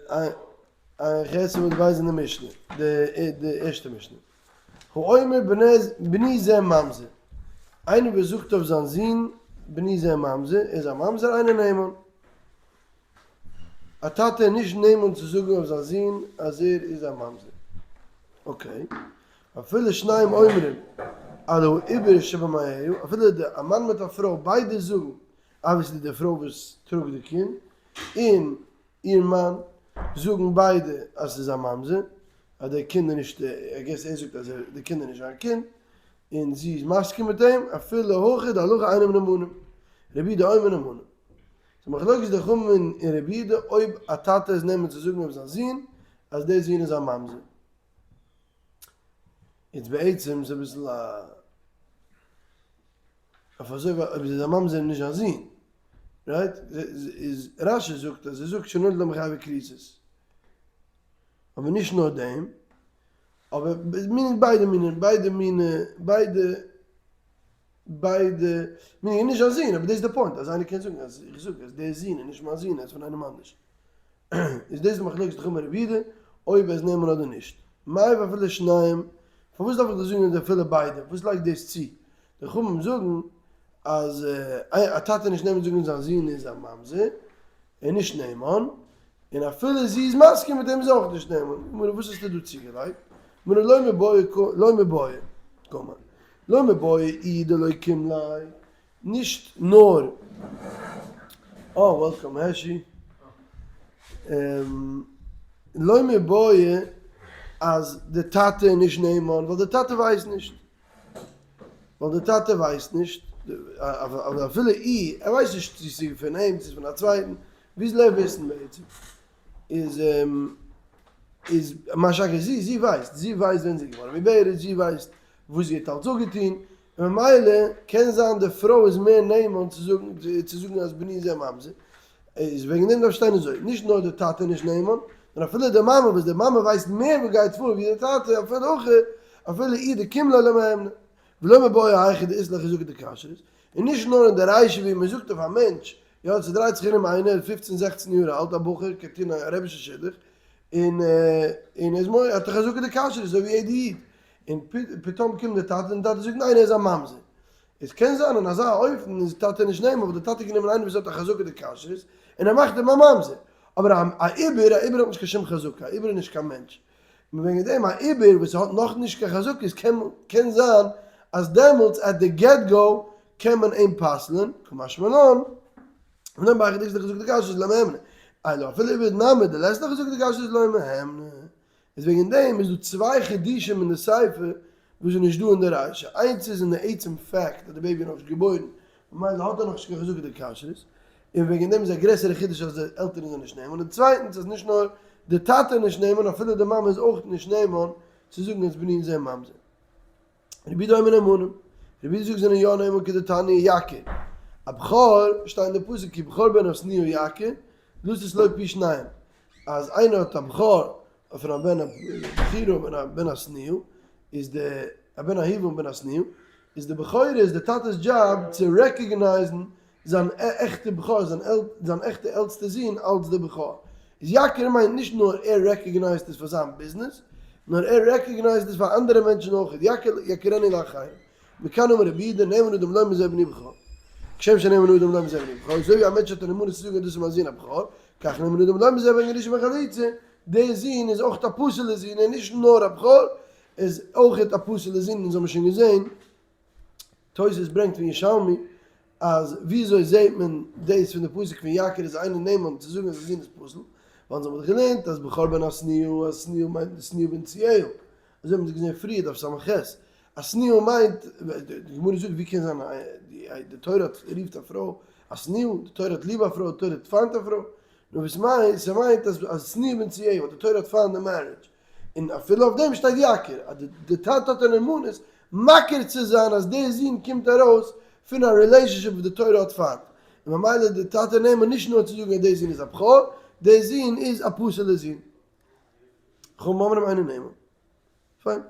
ע"ח עמוד ב' אין די משנה, די ערשטע משנה. האומר בני זה ממזר, איינער וואס זאגט אויף זיין זון בני זה ממזר, ער איז א ממזר אינו נאמן. א טאטע איז נישט נאמן צו זאגן אויף זיין זון אז ער איז א ממזר. okay. אפילו שניהם אומרים על העובר שבמעיה, אפילו די א מאן מיט א פרוי ביידע זאגן, obviously די פרוי וואס טראגט די קינד, און איר מאן, זאגן ביידע אז ס'איז א ממזר, אז די קינד איז נישט, I guess ער זאגט אז די קינד איז נישט זיין קינד, און זי איז מסכים מיט אים, אפילו הכי די הלכה אינם נאמנים, רבי יהודה אומר נאמנים. ס'איז מחלוקת די חכמים און רבי יהודה אויב א טאטע איז נאמן צו זאגן אויף זיין זון אז דער זון איז א ממזר. יעצט בעצם איז אביסל א אויף אזוי ווייט אויב איז א ממזר נישט זיין זון, right? איז רש"י זאגט אז ער זאגט שנולד לו מחייבי כריתות. אבער נישט נאר דעם, אבער meaning ביידע מינים, ביידע מיני, ביידע ביידע meaning נישט זיין זון, אבער דאס איז די point אז איינער קען זאגן אז איך זאג אז דער זון איז נישט מיין זון ער איז פון איינעם אנדערש. איז דאס די מחלוקת חכמים רבי יהודה אויב ער איז נאמן אדער נישט? מאי ואפילו שניהם, פארוואס דארף איך דאס זאגן אז אפילו ביידע? וואס לייגט דאס צו? די חכמים זאגן אז א טאטע איז נישט נאמן זאגן זיין זון איז א ממזר, ער איז נישט נאמן, און אפילו זי איז מסכים מיט אים איז אויך נישט נאמן. גמרא וואס האסטו דא צוגעלייגט? גמרא לא מיבעיא לא מיבעיא קאמר לא מיבעיא איהו דלא קים ליה נישט נאר אה welcome העשי. לא מיבעיא אז די טאטע איז נישט נאמן ווייל די טאטע ווייסט נישט. ווייל די טאטע ווייסט נישט, אבער אפילו אי, ער ווייסט נישט צו ס'איז פון אים צו ס'איז פון א צווייטן, ווי זאל ער וויסן בעצם? איז איז מה שאין כן זי, זי ווייסט, זי ווייסט ווען זי איז געווארן מעוברת, זי ווייסט וואס זי האט אלץ אפגעטון, און ממילא קען זיין די פרוי איז מער נאמן צו זאגן צו זאגן אז בני זה ממזר, איז וועגן דעם דארף שטיין אזוי, נישט נאר די טאטע איז נישט נאמן, נאר אפילו די מאמע וואס די מאמע ווייסט מער וואס גייט פאר ווי די טאטע, אפילו הכי, אפילו איהי דקים ליה לא מהימנא, ולא מיבעיא היכא דאית ליה חזקה דכשרות, און נישט נאר אין די רישא ווי מען זאגט אויף א מענטש, יא ס'דרייט זיך ארום איינער פופצן זעכצן יאר אלט א בחור קען טון א רעבישע שידוך, און און ער איז מ האט א חזקה דכשרות אזוי ווי יעדע איד, און פתאום קומט די טאטע און די טאטע זאגט ניין ער איז א ממזר. עס קען זיין אין אזא אופן איז טאטע נישט נאמן ווייל די טאטע האט גענומען איינער וואס האט א חזקה דכשרות און ער מאכט אים א ממזר. אבער א עובר, א עובר האט נישט קיין שום חזקה, א עובר איז נישט קיין מענטש. און וועגן דעם א עובר וואס האט נאך נישט קיין חזקה איז קען קען זיין אז דעמאלטס at the get go קען מען אים פסל'ען, קא משמע לן, ולא מיבעיא היכא דאית ליה חזקה דכשרות לא מהימנא. אלא אפילו עובר נמי דלית ליה חזקה דכשרות לא מהימנא. איז וועגן דעם איז דא צוויי חידושים אין די סיפא וואס איז נישט דא אין די רישא, איינס איז אין די עצם fact אז די baby איז נאכנישט געבוירן ממילא האט ער נאכנישט קיין חזקה דכשרות, און וועגן דעם איז א גרעסערע חידוש אז די עלטערן זענען נישט נאמן, און צווייטנס אז נישט נאר די טאטע איז נישט נאמן אפילו די מאמע איז אויך נישט נאמן צו זאגן אז בני זה ממזר. רבי יהודה אומר נאמנים, רבי יהודה זאגט זענען יא נאמן כדתניא יכיר, א בכור שטייט אין די פסוק כי בכור בן השנואה יכיר, לתת לו פי שניים, אז איינער האט א בכור פון א בן הבכירה און א בן השנואה, איז די א בן האהובה און בן השנואה, איז די בכורה איז די טאטע'ס דזשאב צו recognize ן זיין עכטע בכור, זיין עכטע עלטסטע זון אלץ די בכור. איז יכיר מיינט נישט נאר ער recognize ט עס פאר זיין ביזנעס, נאר ער recognize ט עס פאר אנדערע מענטשן אויך, יכיר יכירנו לאחרים. מכאן אמר רבי יהודה נאמן אדם לומר זה בני בכור. כשם שנאמן אדם לומר זה בני בכור, אזוי ווי א מענטש האט א נאמנות צו זאגן אז דאס איז מיין זון א בכור, כך נאמן אדם לומר זה בן גרושה בן חלוצה, דער זון איז אויך א פסול'ער זון, ער איז נישט נאר א בכור, ער איז אויך א פסול'ער זון, אונז האבן שוין געזען תוס' ברענגט פון ירושלמי אז וויאזוי זעהט מען דאס פון די פסוק פון יכיר איז אינו נאמן צו זאגן אז די זון איז פסול, ווייל אונז האבן דאך געלערנט אז בכור בן השנואה אז שנואה מיינט די שנואה בנשיאה, אזוי האבן מיר געזעהן פריער דף ס"ח, אז שנואה מיינט, די גמרא זאגט ווי קען זיין די תורה האט רופט א פרוי א שנואה, די תורה האט ליב א פרוי, די תורה האט פיינט א פרוי, נו וואס מיינט, ס'מיינט אז שנואה בנשיאה ווייל די תורה האט פיינט די marriage. און אפילו אויף דעם שטייט יכיר, אז די טאטע האט א נאמנות מכיר צו זיין אז דער זון קומט ארויס פון א relationship וואס די תורה האט פיינט, און ממילא איז די טאטע נאמן נישט נאר צו זאגן אז דער זון איז א בכור, דער זון איז א פסול'ער זון. חכמים אומרים אינו נאמן. פיין.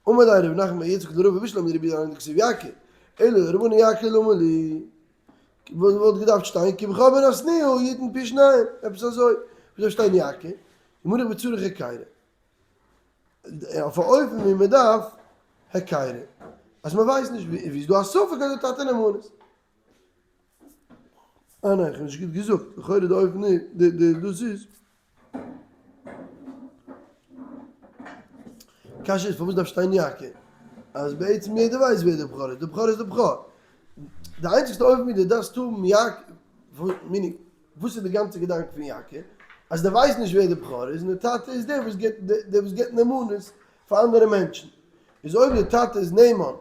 אמר ליה רב נחמן בר יצחק לרבא בשלמא לרבי יהודה היינו דכתיב יכיר, אלא לרבנן יכיר למה לי. וואלט געדארפט שטיין כי בכור בן השנואה יתן פי שניים, עפעס אזוי. וויאזוי שטיין יכיר? גמרא בצורך היכירא. אויף א אופן ווי מען דארף היכירא. אז מען ווייסט נישט ווי איז דא א ספק אז די טאטע נאמנות. אה ניין, איך האב נישט גוט געזאגט, לכאורה די אופן איז, די די דאס איז. קשיא איז פארוואס דארף שטיין יכיר? אז בעצם יעדער ווייסט ווער די בכור איז, די בכור איז די בכור. די איינציגסטע אופן ווי די דארפסט האבן יכיר, meaning, וואס איז די גאנצע געדאנק פון יכיר? אז די ווייסט נישט ווער די בכור איז און די טאטע איז דער וואס גיבט דער וואס גיבט נאמנות פאר אנדערע מענטשן. איז אויב די טאטע איז נאמן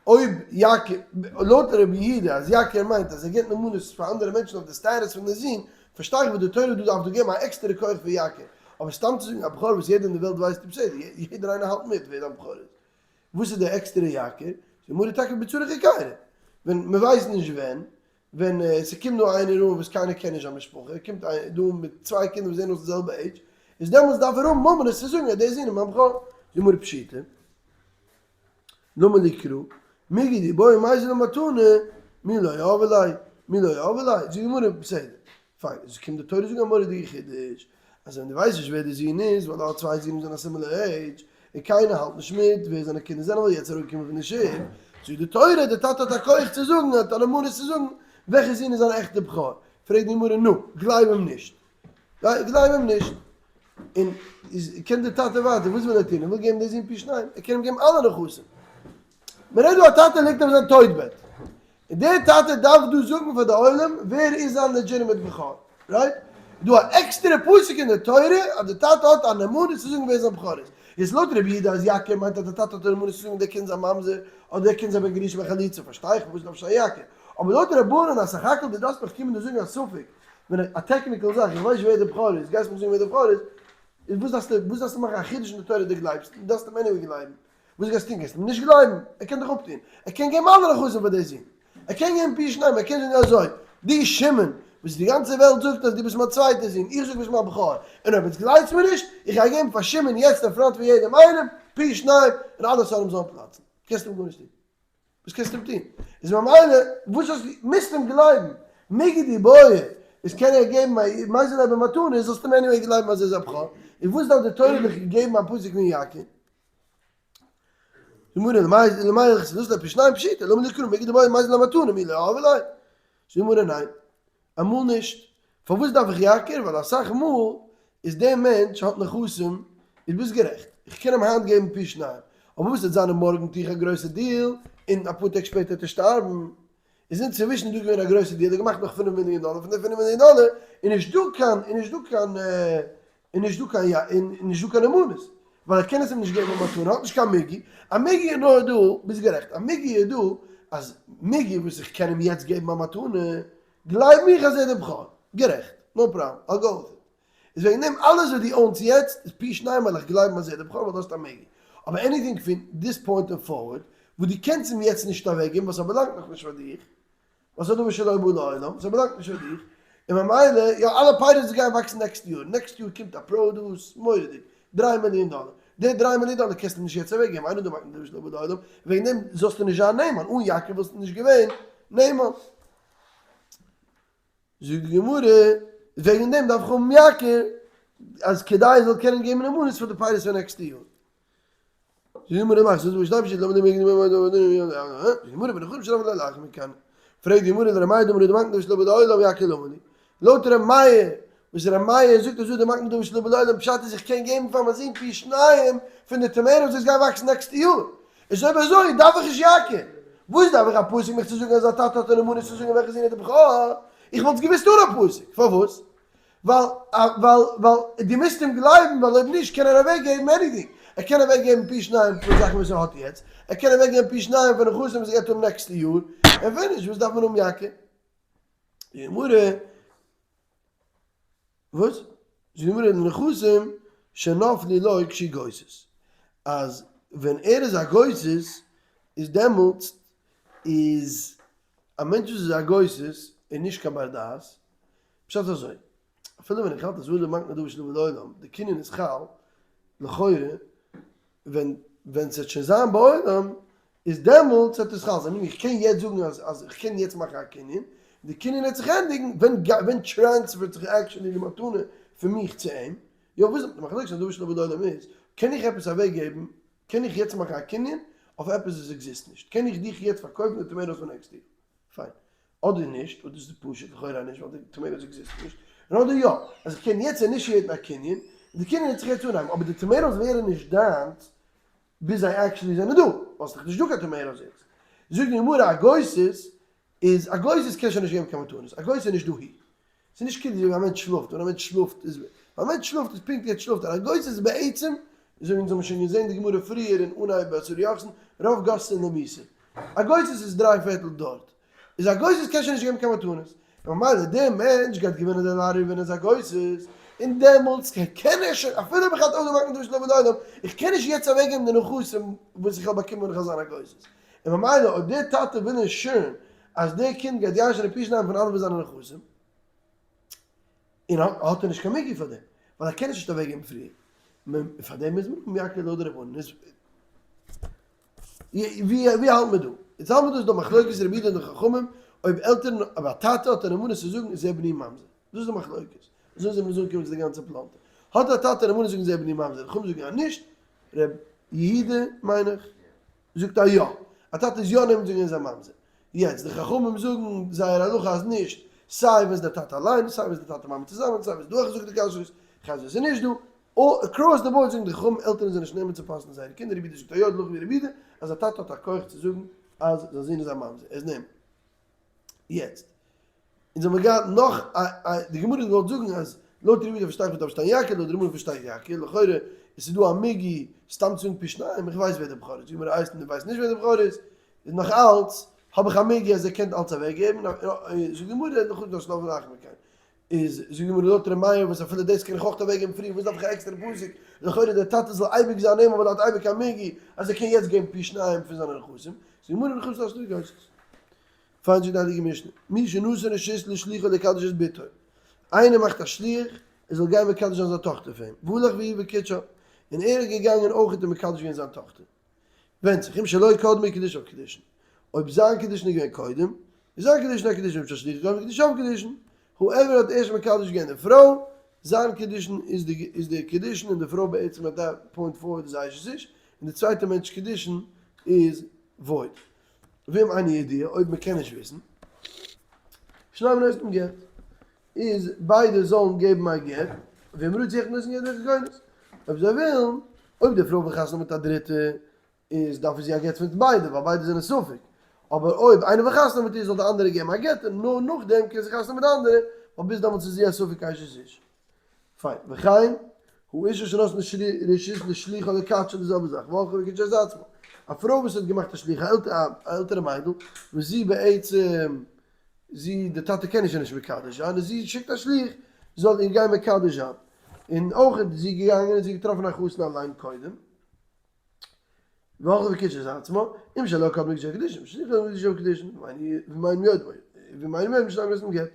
אויב יכיר, לויט רבי יהודה אז יכיר מיינט אז ער גיבט נאמנות פאר אנדערע מענטשן אויף די status פון די זון, פארשטיי איך וואס די תורה דא דארף דא געבן א עקסטערע כח פון יכיר, אבער סתם צו זאגן א בכור וואס יעדער אין די וועלט ווייסט איז בסדר, יעדער איינער האלט מיט ווער דיין בכור איז. וואס איז די עקסטערע יכיר? זאגט גמרא טאקע בצורך היכירא, ווען מ'ווייסט נישט ווען, ווען ס'קומט דא איינער אן וואס קיינער קען נישט זיין משפחה, ער קומט דא אן מיט צוויי קינדער וואס זעען אויס די זעלבע עידזש, איז דעמאלטס דארף ער האבן ממרות צו זאגן אז דער זון איז מיין בכור. זאגט גמרא פשיטא. למה לי קרא, מיגו דבעי מיזל למתנה, מי לא יהבי ליה, מי לא יהבי ליה, זאגט די גמרא, בסדר, פיין, איז קומט די תורה זאגן א מורא'דיגע חידוש, אז ווען דו ווייסט נישט ווער די זון איז, ווייל ער האט צוויי זון וואס זענען א similar age, און קיינער האלט נישט מיט ווער זיינע קינדער זענען ווייל יעצט אראפגעקומען פון די שיף, זאגט די תורה, די טאטע האט א כח צו זאגן, ער האט א נאמנות צו זאגן, וועלכע זון איז זיין עכטע בכור, פרעגט די גמרא, נו, גלייב אים נישט, גלייב אים נישט. און איז קען דער טאטע ווייטער, וואס וויל ער טון? ער וויל געבן די זון פי שניים, ער קען אים געבן אלע נכסים. מען רעדט דא א טאטע ליגט אויף זיין טויט בעט, און דער טאטע דארף דא זאגן פאר די עולם ווער איז זיין legitimate בכור, right? איז דא א עקסטערע פסוק אין די תורה אז די טאטע האט א נאמנות צו זאגן ווער זיין בכור איז. איז לויט רבי יהודה אז יכיר מיינט אז די טאטע האט א נאמנות צו זאגן דער קינד איז א ממזר אדער דער קינד איז א בן גרושה בן חלוצה, פארשטיי איך פארוואס דארף שטיין יכיר. אבער לויט רבנן אז סך הכל דו דארפסט מיך קומען דא זאגן א ספק ווען א technical זאך, איך ווייס נישט ווער די בכור איז, גייסט מיר זאגן ווער די בכור איז, איז וואס דארפסטו, וואס דארפסטו מאכן א חידוש אין די תורה דו גלייבסט, דו דארפסט אים anyway גלייבן, וואס גייסטו טון, גייסט אים נישט גלייבן, ער קען דיך אפטון, ער קען געבן אלע נכסים פאר די זון, ער קען געבן פי שניים, ער קען זאגן אזוי, דו שמעון, וואס די גאנצע וועלט זאגט אז דו ביסט מיין צווייטער זון, איך זאג ביסט מיין בכור, און אויב עטס גלייבטס מיר נישט, איך גיי געבן פאר שמעון יעצט אין front פון יעדעם איינעם, פי שניים, און אלע שונאים זאלן פלאצן, קענסט אים גארנישט טון. וואס קענסטו אים טון? איז ממילא וואס האסטו, מוזט אים גלייבן, מיגו דבעי, איז קען ער געבן א מיזל ליה במתנה, זאלסטו אים anyway גלייבן אז ער איז א בכור, און וואס דארף די תורה דיך געבן א פסוק פון יכיר? גמרא למאי הלכתא ליה פי שניים פשיטא, למה לי קרא מיגו דבעי מיזל למתנה מי לא יהבי ליה? זאגט די גמרא ניין, אמאל נישט. פארוואס דארף איך יכיר? ווייל אסאך מאל איז דער מענטש האט נכסים, איז ביסט גערעכט, איך קען אים היינט געבן פי שניים, אבער וואס וועט זיין אויב מארגן טו איך א גרויסע deal און אפאר טעג שפעטער וועט ער שטארבן? איז אינצווישן דא געווען א גרויסע deal, ער האט געמאכט נאך פינף מיליאן דאלער, פון די פינף מיליאן דאלער איז נישט דא קיין, איז נישט דא קיין, איז נישט דא קיין, איז נישט דא קיין נאמנות, ווייל ער קען עס אים נישט געבן במתנה, ער האט נישט קיין מיגו, א מיגו איז נאר דא, ביסט גערעכט, א מיגו איז דא אז מיגו וואס איך קען אים יעצט געבן א מתנה, גלייב מיך אז ער איז דער בכור. גערעכט. no problem. I'll go with it. איז וועגן דעם אלעס וואס דו own סט יעצט איז פי שניים ווייל איך גלייב אז ער איז דער בכור ווייל דו האסט א מיגו. אבער anything פון this point און forward וואס דו קענסט אים יעצט נישט אוועקגעבן ווייל ס'באלאנגט נאכנישט פאר דיך, ווייל ס'איז א דבר שלא בא לעולם, ס'באלאנגט נישט פאר דיך, און ממילא יא אלע פירות וואס גייען וואקסן next יאר, next יאר קומט א produce, מורא'דיג, דריי מיליאן דאלער, די דריי מיליאן דאלער קענסטו נישט יעצט אוועקגעבן, אין אדם מקנה דבר שלא בא לעולם, וועגן דעם זאלסטו נישט זיין נאמן, אן יכיר וואלסטו נישט געווען נאמן. זאגט די גמרא, וועגן דעם דארף איך האבן יכיר, אז כדי ער זאל קענען געבן נאמנות פאר די פירות פון נעקסטע יאר. זאגט די גמרא, מאכסט דאס בשלב של למה די גמרא בנכון שלא לאחר מכאן. פרעגט די גמרא לר' מאיר דאמר דמקנה דבר שלא בא לעולם יכיר למה לי. לויט ר' מאיר, וואס ר' מאיר זאגט אז אדם מקנה דבר שלא בא לעולם, פשט איז איך קען געבן פאר מיין זון פי שניים פון די tomatoes וואס גייען וואקסן נעקסטע יאר. איז אויב אזוי דארף איך נישט יכיר. וואס דארף איך א פסוק מיך צו זאגן אז א טאטע האט א נאמנות צו זאגן וועלכע זון איז די בכור? איך וואלט עס געוואוסט אן א פסוק. פארוואס? ווייל ווייל ווייל דו מוזט אים גלייבן ווייל אויב נישט קען ער אוועק געבן anything. ער קען אוועק געבן פי שניים פון זאכן וואס ער האט יעצט, ער קען אוועק געבן פי שניים פון נכסים וואס ער גייט האבן נעקסטע יאר, און finish, וואס דארף מען האבן יכיר? די גמרא. וואס? זאגט די גמרא נכסים שנפלו לו כשהוא גוסס, אז ווען ער איז א גוסס איז דעמאלטס איז א מענטש וואס איז א גוסס איז נישט קיין בר דעת, פשט אזוי, אפילו ווען איך האלט אז אדם מקנה דבר שלא בא לעולם, די קנין איז חל, לכאורה ווען ווען ס'וועט שוין זיין בעולם איז דעמאלטס וועט עס חל זיין, איך קען יעצט זאגן אז אז איך קען יעצט מאכן א קנין, די קנין וועט זיך ענדיגן ווען ווען transfer ט זיך actually די מתנה פון מיך צו אים, יא וואס די מחלוקת אויף דבר שלא בא לעולם איז, קען איך עפעס אוועק געבן, קען איך יעצט מאכן א קנין אויף עפעס וואס exist נישט, קען איך דיך יעצט פארקויפן די tomatoes פאר next year? פיין. אדער נישט, וואס דאס איז פשוט לכאורה נישט ווייל די tomatoes exist ן נישט, און אדער יא, אז איך קען יעצט initiate ן א קנין, און די קנין וועט זיך יעצט אנהייבן, אבער די tomatoes ווערן נישט דיינס ביז זיי actually זענען דא, ווייל ס'דאך נישט דא קיין tomatoes יעצט. זאגט די גמרא א גוסס איז א גוסס קען שוין נישט געבן קיין מתנות, א גוסס איז נישט דאהי. ס'איז נישט כאילו ווי א מענטש שלאפט, ווען א מענטש שלאפט איז, ווען א מענטש שלאפט איז פונקט יעצט שלאפט ער, א גוסס איז בעצם, אזוי ווי אונז האבן שוין געזען די גמרא פריער אין אנהייב בעשרה יוחסין, רוב גוססין למיתה. א גוסס איז דריי פערטל דארט. איז א גוסס קען שוין נישט געבן קיין מתנות. און ממילא דער מענטש גייט געווינען די לאטערי ווען ער איז א גוסס, און דעמאלטס קען ער שוין, אפילו אויב איך האלט אויך די מקנה דרשו לבד עולם, איך קען נישט יעצט אוועקגעבן די נכסים וואס איך וועל באקומען ווען איך וועל זיין א גוסס. און ממילא אויב דער טאטע וויל ensure ן אז דער קינד גייט ירש'ענען פי שניים פון אלע פון זיינע נכסים, און האט ער נישט קיין מיגו פאר דעם, ווייל ער קען עס נישט אוועקגעבן פריער, פאר דעם מוז מען האבן יעקב לויט די רבנן. ווי האלט מען דא? יעצט האלט מען דא איז דא מחלוקת רבי יהודה און די חכמים אויב עלטערן אויב א טאטע האט א נאמנות צו זאגן זה בני ממזר דאס איז די מחלוקת אזוי זענען מיר אנגעקומען צו די גאנצע פלאנטער האט א טאטע נאמנות צו זאגן זה בני ממזר די חכמים זאגן אז נישט ר' יהודה מיין איך זאגט אז יא א טאטע איז יא נאמן צו זאגן ער איז א ממזר יעצט די חכמים זאגן זייער הלכה אז נישט סיי ווען ס'איז דער טאטע אליין סיי ווען ס'איז די טאטע מאמע צוזאמען סיי ווען ס'איז דא א חזקה דכשרות כ'ווייס ווען ס'איז נישט דא across the board זאגן די חכמים עלטערן זענען נישט נאמן צו פסל'ן זייערע קינדער רבי יהודה זאגט א יא הלכה ווי רבי יהודה אז א טאטע האט א כח צו זאגן אז זיין זון איז א ממזר ער איז נאמן. יעצט אונז האבן געהאט נאך א א די גמרא האט געוואלט זאגן אז לויט רבי יהודה פארשטיי איך וואס דארף שטיין יעקב לויט די רמב"ם פארשטיי איך יעקב לכאורה עס איז דא א מיגו סתם צו זאגן פי שניים איך ווייס ווער דער בכור איז די גמרא הייסט און דו ווייסט נישט ווער דער בכור איז איז נאך אלץ האב איך א מיגו אז ער קען אלץ אוועק געבן זאגט די גמרא נאך דאס שלאפן לאחר מכן. איז זאגט די גמרא לויט ר' מאיר וואס אפילו דאס קען איך אויך אוועקגעבן פריער וואס דארף איך א עקסטערע פסוק, לכאורה דער טאטע זאל אייביג זיין נאמן ווייל ער האט אייביג א מיגו אז ער קען יעצט געבן פי שניים פון זיינע נכסים, זאגט די גמרא נכסים אסור גוסס. פיין זאגט די הייליגע משנה, מי שנתן רשות לשליחו לקדש את בתו, איינער מאכט א שליח ער זאל גיין מקדש זיין זיין טאכטער פאר אים, והלך והוא וקידשה, און ער איז געגאנגען אויך און מקדש געווען זיין טאכטער. ווענדט זיך, אם שלו קדמו קידושיו קידושין, אויב זיין קידושין איז געווען קודם, איז זיין קידושין א קידושין, אויב של שליחו קדמו קידושיו קידושין, whoever האט ערשט מקדש געווען די פרוי, זיין קידושין איז די איז די קידושין און די פרוי בעצם at that point forward איז אשת איש, און די צווייטע מענטש קידושין איז void. ואם אינו יודע, אויב מען קען נישט וויסן, שניהם נותנים גט, איז ביידע זאלן געבן א גט, ואם רצו אחד נותן גט ואחד כונס, אויב זיי ווילן, אויב די פרוי וויל חתונה האבן מיט א דריטע, איז דארף זי א גט פון ביידע, ווייל ביידע זענען ספק, אבער אויב איינער וויל חתונה האבן מיט איר זאל די אנדערע געבן א גט, און נאר נאכדעם קען זי חתונה האבן מיט די אנדערע, ווייל ביז דעמאלטס איז זי א ספק אשת איש. פיין, וכן, האשה שנתנה רשות לשליחה לקדשה די זעלבע זאך, והלכה וקידשה את עצמה. א פרוי וואס האט געמאכט א שליח, א עלטערע מיידל, וואס זי בעצם זי, די טאטע קען איר שוין נישט מקדש זיין, און זי שיקט א שליח זאל איר גיין מקדש זיין, און אויך איז זי געגאנגען און זי האט געטראפן א חתן אליין קודם, והלכה וקידשה את עצמה, אם שלו קדמו קידושיה קידושין, של שליחו קדמו קידושיה קידושין, ואם אינו יודע, ואם אינו יודע שניהם נותנים גט,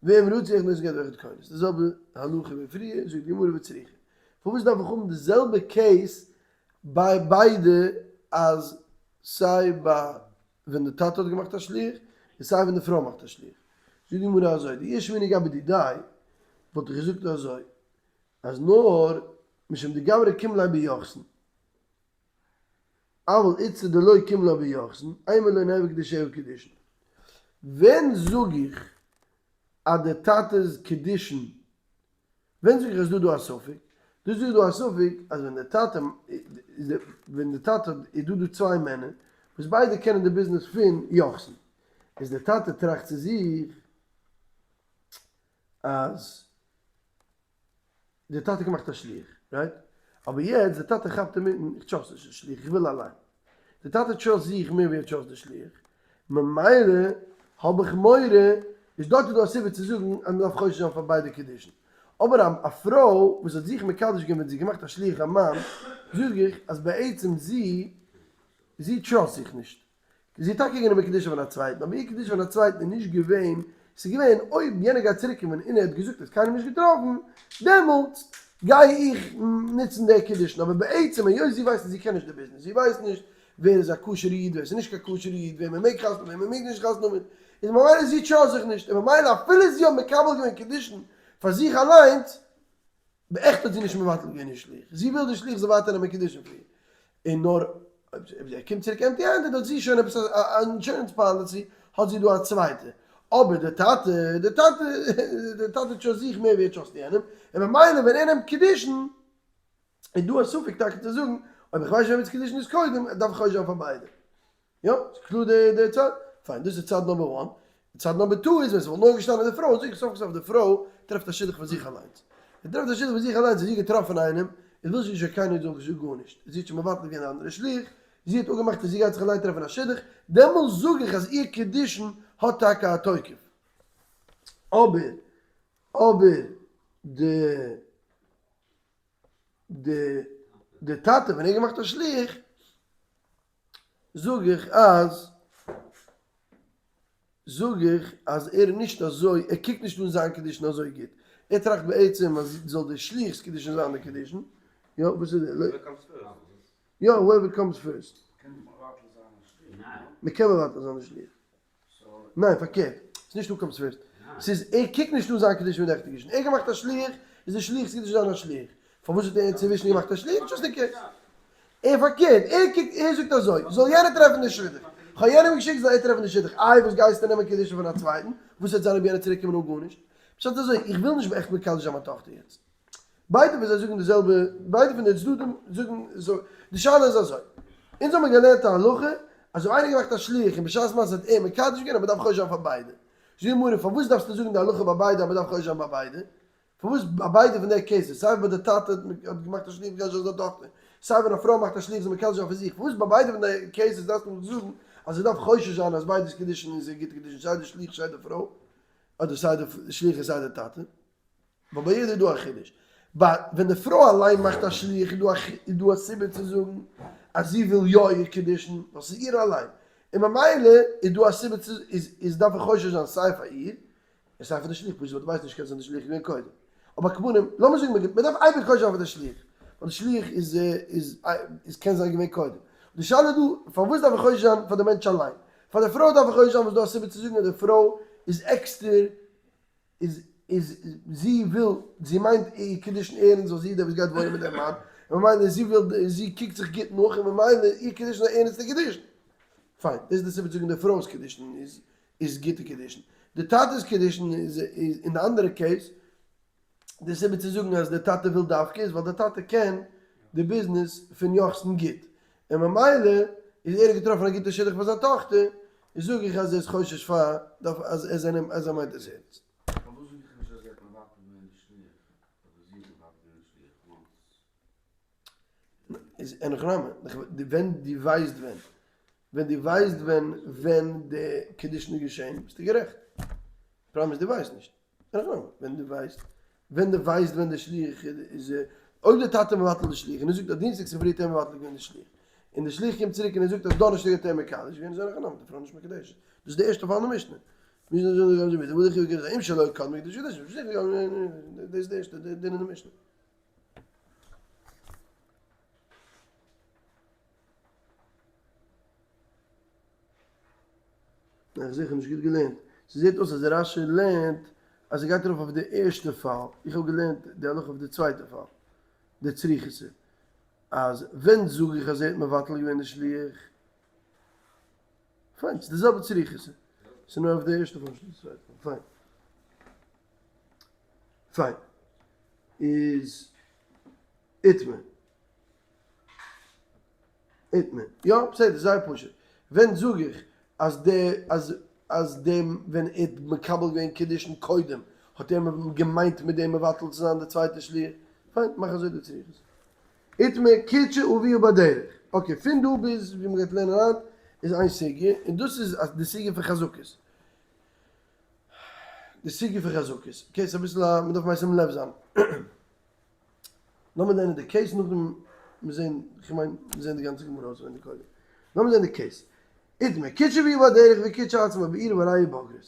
ואם רצו אחד נותן גט ואחד כונס, די זעלבע הלכה ווי פריער, זאגט די גמרא וצריכא. פארוואס דארף איך האבן די זעלבע case ביי ביידע אז סיי ביי ווען די טאטע האט געמאכט א שליח און סיי ווען די פרוי מאכט א שליח. זאגט די גמרא אזוי, דאי אשמעינן גבי דידיה, וואלט איך געזאגט אזוי, אז נאר משום דגברא קים ליה ביוחסין, אבל איתתא דלא קים לה ביוחסין, אימא לא ניהוו קידושיה קידושין. ווען זאג איך אז די טאטע'ס קידושין ווען זאג איך אז דא דא א ספק? דא זאג איך דא א ספק אז ווען די טאטע ווען די טאטע איז דא דא צוויי מענער וואס ביידע קענען די ביזנעס פון יוחסין איז די טאטע טראכט צו זיך אז די טאטע האט געמאכט א שליח right? אבער יעצט די טאטע כאפט אינמיטן איך trust נישט די שליח איך וויל אליין די טאטע trust זיך מער ווי ער trust די שליח, ממילא האב איך מורא, איז דארט איז דא א סיבה צו זאגן אז מ'דארף חושש זיין פאר ביידע קידושין. אבער א פרוי וואס האט זיך מקדש געווען ווען זי האט געמאכט א שליח א מאן, זאג איך אז בעצם זי זי trust זיך נישט. זי האט טאקע גענומען קידושין פון א צווייטן, אבער איר קידושין פון א צווייטן איז נישט געווען, ס'איז געווען אויב יענער גייט צוריקקומען און ער האט געזאגט ער האט קיינעם נישט געטראפן, דעמאלטס גיי איך נוצן די קידושין, אבער בעצם היות זי ווייסט אז זי קען נישט די ביזנעס, זי ווייסט נישט ווער איז א כשר'ע איד ווער ס'איז נישט קיין כשר'ע איד, וועם מ'מעג חתונה וועם מ'מעג נישט חתונה האבן, איז ממילא זי trust זיך נישט, און ממילא אפילו זי האט מקבל געווען קידושין פאר זיך אליינס. בעכט האט זי נישט מבטל געווען איר שליח, זי וויל די שליח זאל ווייטער נעמען קידושין פון איר, און נאר אויב ער קומט צוריק empty handed האט זי שוין עפעס א insurance policy, האט זי דא א צווייטע, אבער די טאטע, די טאטע, די טאטע trust זיך מער ווי ער trust יענעם, און ממילא ווען ער נעמט קידושין, איז דא א ספק טאקע צו זאגן, אויב איך ווייס נישט וועמענס קידושין איז קודם, דארף איך חושש זיין פאר ביידע. יא, ס'איז קלאר די די צד? פיין, דאס איז צד number one. צד number two איז ווען ס'וואלט נאר געשטאנען די פרוי, זאג איך סוף כל סוף די פרוי טרעפט א שידוך פאר זיך אליינס. זי טרעפט א שידוך פאר זיך אליינס, זי האט געטראפן איינעם, איז וויל זי נישט אז קיינער זאל זאגן גארנישט. זי האט שוין מבטל געווען די אנדערע שליח, זי האט אפגעמאכט אז זי גייט זיך אליין טרעפן א שידוך, דעמאלס זאג איך אז איר קידושין האט טאקע א תוקף. אבער, אבער די די די טאטע ווען ער האט געמאכט א שליח, זאג איך אז זאג איך אז ער איז נישט אזוי, ער קוקט נישט אן זיין קידושין אזוי גוט, ער טראכט בעצם אז זאל די שליח'ס קידושין זיין די קידושין, יא וואס איז די, יא whoever comes first. מ'קען מבטל זיין די שליח. ניין פארקערט, ס'איז נישט who comes first, ס'איז ער קוקט נישט אן זיין קידושין ווי די עכטע קידושין, ער האט געמאכט א שליח, איז די שליח'ס קידושין זיין א שליח, פארוואס האט ער אינצווישן געמאכט א שליח? just in case. ער פארקערט, ער קוקט, ער זאגט אזוי, זאל יענער טרעפן די שידוך, כ'האב יענעם געשיקט זאל ער טרעפן די שידוך, איי וואס גייסטו נעמען קידושין פון א צווייטן, וואס וועט זיין אויב יענער צוריק קומען אן גארנישט? פשט אזוי, איך וויל נישט בעכט מקדש זיין מיין טאכטער יעצט. ביידע פון זיי זאגן די זעלבע, ביידע פון די צדדים זאגן אזוי, די שאלה איז אזוי, אונז האבן געלערנט א הלכה אז אויב איינער געמאכט א שליח און בשעת מעשה האט ער מקדש געווען אז מען דארף חושש זיין פאר ביידע, זאגט די גמרא פארוואס דארפסטו זאגן די הלכה ביי ביידע אז מען דארף חושש זיין ביי ביידע? פארוואס ביי ביידע פון די cases, סיי ווען די טאטע האט געמאכט א שליח מקדש זיין זיין טאכטער, סיי ווען א פרוי מאכט א שליח זי מקדש זיין פאר זיך, פארוואס ביי ביידע פון די cases דארפסטו מיך זאגן אז איך דארף חושש זיין אז ביידע'ס קידושין איז גוטע קידושין סיי די שליח סיי די פרוי, אדער סיי די שליח און סיי די טאטע? ווייל ביי יעדער איז דא א חידוש. ביי ווען די פרוי אליין מאכט א שליח איז דא א איז דא א סיבה צו זאגן אז זי וויל יא איר קידושין ווייל ס'איז איר אליין. און ממילא איז דא א סיבה צו איז איז דארף איך חושש זיין סיי פאר איר און סיי פאר די שליח פשוט ווייל דו ווייסט נישט קען זיין די שליח איז געווען קודם. אבער כמובן לאמיר זאגן מען מען דארף אייביג חושש זיין פאר די שליח ווייל די שליח איז איז איז קען זיין געווען קודם. די שאלה איז דא פארוואס דארף איך חושש זיין פאר די מענטש אליין? פאר די פרוי דארף איך חושש זיין ווייל ס'איז דא א סיבה צו זאגן אז די פרוי איז עקסטער איז איז זי וויל זי מיינט איר קידושין ערנסט ווייל זי איז דער וואס גייט וואוינען מיט דעם מאן און ממילא זי וויל זי קוקט זיך גוט נאך און ממילא איר קידושין איז א ערנסטע קידושין. פיין, דאס איז די סיבה צו זאגן די פרוי'ס קידושין איז איז גוטע קידושין. די טאטע'ס קידושין איז איז אין די אנדערע case די סיבה צו זאגן אז די טאטע וויל דווקא איז ווייל די טאטע קען די ביזנעס פון יוחסין גוט און ממילא איז ער האט געטראפן א גוטע שידוך פאר זיין טאכטער איז זאג איך אז ער איז חושש פאר דארף אז ער זענען אז ער מיינט עס ערנסט. פארוואס זאג איך נישט אז ער האט מבטל געווען די שליח אדער זי האט מבטל געווען די שליח once? איז אין הכי נמי, ווען דו ווייסט ווען, ווען דו ווייסט ווען ווען די קידושין איז געשען ביסטו גערעכט, פראבלעם איז דו ווייסט נישט. ווען דו ווייסט ווען דו ווייסט ווען די שליח איז אויב די טאטע מבטל די שליח און ער זאגט אז דינסטאג צופרי האט ער מבטל געווען די שליח און די שליח קומט צוריק און ער זאגט אז דאנערשטאג האט ער מקדש געווען איז אין הכי נמי די פרוי נישט מקודשת דאס איז די ערשטע פאל אין די משנה דאס איז די ערשטע דין אין די משנה. איך זיכער נישט גוט געלערנט. ס'זעט אויס אז רשי לערנט אז ס'גייט ארויף אויף די ערשטע פאל, איך האב געלערנט די הלכה אויף די צווייטע פאל, די צריכותא, אז ווען זאג איך אז ער האט מבטל געווען די שליח? פיין, ס'איז די זעלבע צריכותא, ס'איז נאר אויף די ערשטע פאל נישט די צווייטע פאל, פיין. פיין. איז איתמר. איתמר. יא, בסדר, זייער פשוט. ווען זאג איך אז די אז אז דעם ווען ער האט מקבל געווען קידושין קודם האט ער געמיינט מיט דעם מבטל צו זיין די צווייטע שליח? פיין, מאך אזוי די צריכות. איתמר קידשה אביה בדרך. okay, פון דא ביז ווי מ'גייט לערנען היינט איז איין סוגיא, און דאס איז די סוגיא פון חזקות. די סוגיא פון חזקות. okay, ס'איז אביסל א, מ'דארף משים לב זיין. לאמיר לערנען די case נאכדעם מיר זעהן, כ'מיין מיר זעהן די גאנצע גמרא אויסווענדיג קודם. לאמיר זעהן די case. איתמר, קידשה אביה בדרך וקידשה עצמה בעיר והרי היא בוגרת.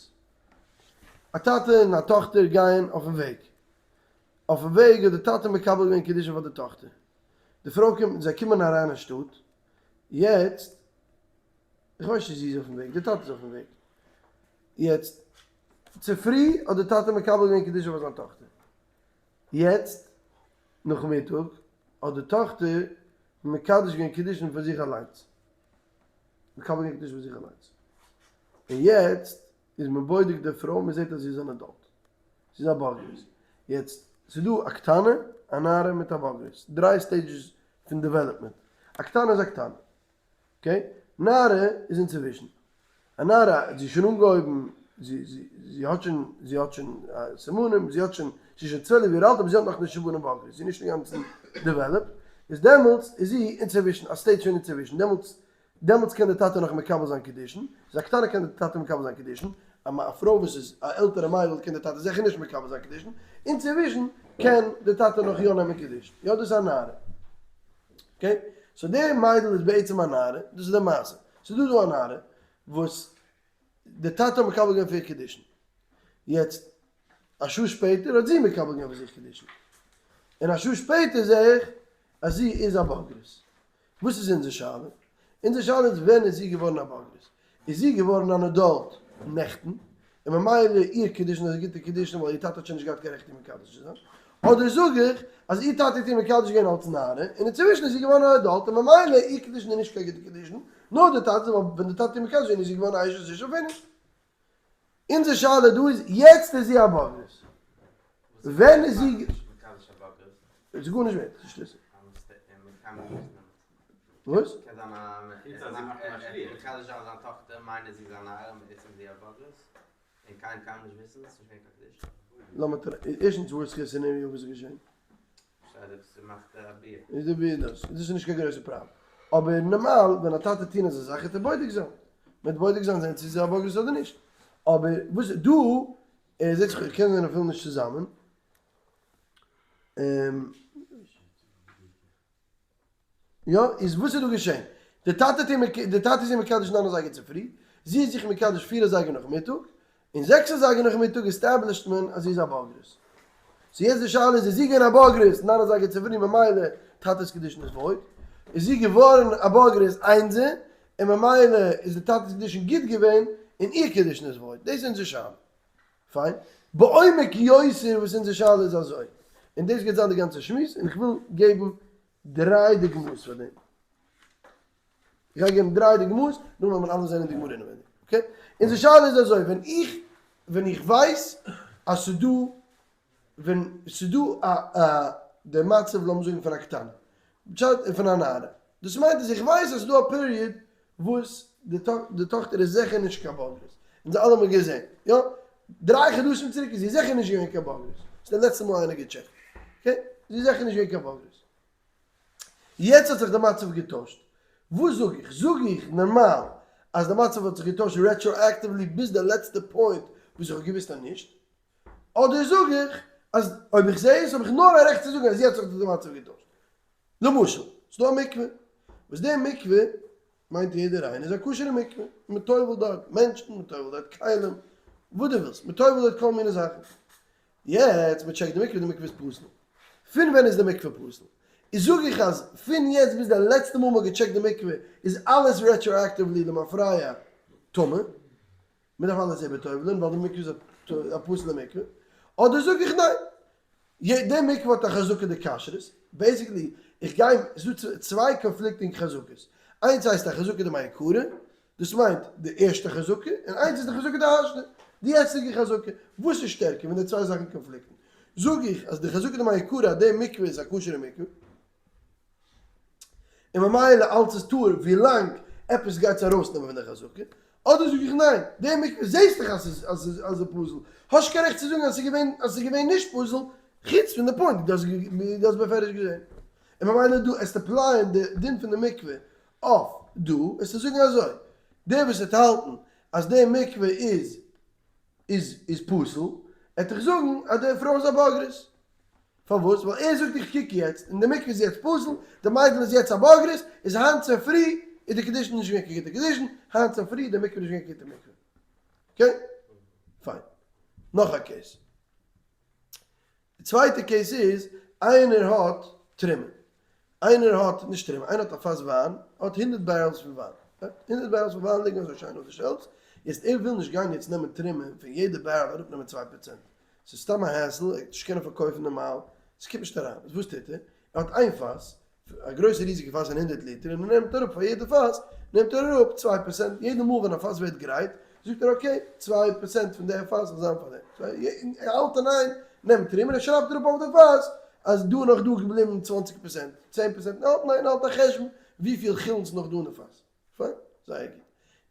א טאטע און א טאכטער גייען אויפן וועג. אויפן וועג האט די טאטע מקבל געווען קידושין פאר די טאכטער. די פרוי קומט, זיי קומען אריין אין שטאט. יעצט, איך ווייס נישט צו זי איז אויפן וועג, די טאטע איז אויפן וועג. יעצט, צופרי האט די טאטע מקבל געווען קידושין פאר זיין טאכטער. יעצט. נאכמיטאג האט די טאכטער מקדש געווען קידושין פאר זיך אליינס, מקבל געווען קידושין פאר זיך אליינס, און יעצט איז מען בודק די פרוי, מען זעט אז זי איז אן adult, זי איז א בוגרת, יעצט ס'איז דא א קטנה, א נערה מיט א בוגרת, דריי stages פון development, א קטנה איז א קטנה, okay? נערה איז אינצווישן. א נערה, זי איז שוין אנגעהויבן, זי זי זי האט שוין, זי האט שוין סימנים, זי האט שוין, זי איז שוין 12 יאר אלט אבער זי האט נאכנישט סימנים בוגרת, זי איז נישט אינגאנצן developed, איז דעמאלטס איז זי אינצווישן, א stage פון אינצווישן, דעמאלטס דעמאלטס קען די טאטע נאך מקבל זיין קידושין, איז א קטנה קען די טאטע מקבל זיין קידושין, א א פרוי וואס איז א עלטערע מיידל קען די טאטע זיכער נישט מקבל זיין קידושין, אינצווישן קען די טאטע נאך יא נעמען קידושין, יא דאס איז א נערה. okay? so די מיידל איז בעצם א נערה, דאס איז די מעשה. ס'איז דא דא א נערה וואס די טאטע האט מקבל געווען פאר איר קידושין. יעצט א שעה שפעטער האט זי מקבל געווען פאר זיך קידושין. און א שעה שפעטער זעה איך אז זי איז א בוגרת. וואס איז אונזער שאלה? אונזער שאלה איז ווען איז זי געווארן א בוגרת? איז זי געווארן אן adult נעכטן, און ממילא איר קידושין איז א גוטע קידושין ווייל איר טאטע האט שוין נישט געהאט קיין רעכט איר מקדש צו זיין, אדער זאג איך אז איר טאטע האט איר מקדש געווען אלס נערה, און אינצווישן איז זי געווארן אן adult און ממילא איר קידושין איז נישט קיין גוטע קידושין, נאר די טאטע'ס ווייל ווען די טאטע האט איר מקדש געווען איז זי געווארן א אשת איש און finish. אונזער שאלה דא איז, יעצט איז זי א בוגרת. ווען איז זי. איז גארנישט ווערט, ס'איז שטותים. וואס? לאמיר טרעפן, ערשטנס worst case scenario וואס איז געשען? איז די ביאה דאס, דאס איז נישט קיין גרויסע פראבלעם, אבער נארמאל ווען א טאטע טוהן אזא זאך וועט ער בודק זיין, מען וועט בודק זיין זען צו ס'איז א בוגרת אדער נישט, אבער וואס דא ער זעט זיך ער קען זיין אפילו נישט צוזאמען. יא, איז וואס איז דא געשען? די טאטע האט איר די טאטע איז איר מקדש ניין אזייגער צופרי, זי איז זיך מקדש פיר אזייגער נאכמיטאג, און זעקס אזייגער נאכמיטאג establish ט מען אז זי איז א בוגרת. so יעצט די שאלה איז, איז זי געווען א בוגרת ניין אזייגער צופרי ממילא טאטע'ס קידושין איז void, איז זי געווארן א בוגרת איינזע און ממילא איז די טאטע'ס קידושין גוט געווען און איר קידושין איז void? דאס איז אונזער שאלה. פיין. בעומק יותר וואס אונזער שאלה איז אזוי, און דאס גייט זיין די גאנצע שמועס, און איך וויל געבן דריי דוגמאות פאר דעם. איך גיי געבן דריי דוגמאות, נאכדעם וועט מען אלעס זען אין די גמרא אינעווייניג. okay? אונזער שאלה איז אזוי, ווען איך, ווען איך ווייס אז ס'איז דא, ווען ס'איז דא א א די מצב לאמיר זאגן פון א קטנה, פשט פון א נערה, דאס מיינט אז איך ווייס אז ס'איז דא א period וואס די טאכטער איז זיכער נישט קיין בוגרת, אונז אלע האבן געזען, יא, דריי חדשים צוריק איז זי זיכער נישט געווען קיין בוגרת, ס'איז די לעצטע מאל איינער געטשעקט, okay, זי איז זיכער נישט געווען קיין בוגרת. יעצט האט זיך די מצב געטוישט, וואס זאג איך? זאג איך נארמאל אז די מצב האט זיך געטוישט retroactively ביז די לעצטע point וואס איך האב געוואוסט אז נישט? אדער זאג איך אז אויב איך זע עס האב איך נאר א רעכט צו זאגן אז יעצט האט זיך די מצב געטוישט? למשל, ס'דא א מקווה, וואס די מקווה, מיינט יעדער איינער, איז א כשר'ע מקווה, מען טובל'ט דארט מענטשן, מען טובל'ט דארט כלים, וואס דו ווילסט, מען טובל'ט דארט כל מיני זאכן. יעצט מען טשעקט די מקווה, די מקווה איז פסול. פון ווען איז די מקווה פסול? איז זאג איך אז פון יעצט ביז די לעצטע מאל מען האט געטשעקט די מקווה איז אלעס retroactively למפרע טמא, מען דארף אלעס איבערטובל'ען ווייל די מקווה איז א פסול'ע מקווה, אדער זאג איך ניין, די מקווה האט א חזקה דכשרות, basically איך גיי, ס'איז דא צוויי conflicting חזקות, איינס הייסט א חזקה דמעיקרא, דאס מיינט די ערשטע חזקה, און איינס איז די חזקה דהשתא, די יעצטיגע חזקה, וואס איז שטערקער ווען די צוויי זאכן קאנפליקטן? זאג איך אז די חזקה דמעיקרא אז די מקווה איז א כשר'ע מקווה, און ממילא אלץ איז טהור ווילאנג עפעס גייט עס ארויסנעמען פון די חזקה, אדער זאג איך ניין, די מקווה זעהסט דאך אז ס'איז אז ס'איז אז ס'איז פסול, האסט קיין רעכט צו זאגן אז ס'איז געווען אז ס'איז געווען נישט פסול, חוץ פון די point דו האסט דו האסט בפירוש געזעהן. און ממילא דא עסטו apply ען די דין פון די מקווה אויף דא, עסטו זאגן אזוי, דער וואס וועט האלטן אז די מקווה איז איז איז פסול, עט איך זאגן אז די פרוי איז א בוגרת. פארוואס? ווייל ער זאגט איך קוק יעצט און די מקווה איז יעצט פסול, די מיידל איז יעצט א בוגרת, איז היינט צופרי איז די קידושין נישט געווען קיין גוטע קידושין, היינט צופרי איז די מקווה נישט געווען קיין גוטע מקווה. okay? פיין. נאך א case. די צווייטע case איז, איינער האט תרומה. איינער האט, נישט תרומה, איינער האט א פאס וויין, האט הונדערט barrels פון וויין. הונדערט barrels פון וויין ליגן אזוי שיין אויף די shelves, יעצט ער וויל נישט גיין יעצט נעמען תרומה פון יעדע barrel אראפנעמען 2%. ס'איז סתם א hassle, ער וועט נישט קענען פארקויפן נארמאל. ס'קומט נישט אריין, איז וואס טוט ער? ער האט איין פאס, א גרויסע ריזיגע פאס פון 100 ליטער, און ער נעמט אראפ פאר יעדע פאס נעמט ער אראפ 2%, יעדע מאל ווען א פאס ווערט גרייט, זאגט ער okay, 2% פון די פאס זאל זיין פאר דעם. ער האלט אין איין נעמט תרומה און ער שרייבט אראפ אויף די פאס אז דא נאך דא געבליבן 20%, 10%, ער האלט אין איין האלט א חשבון וויפיל חולין ס'נאך דא אין די פאס. פיין, זייער גוט.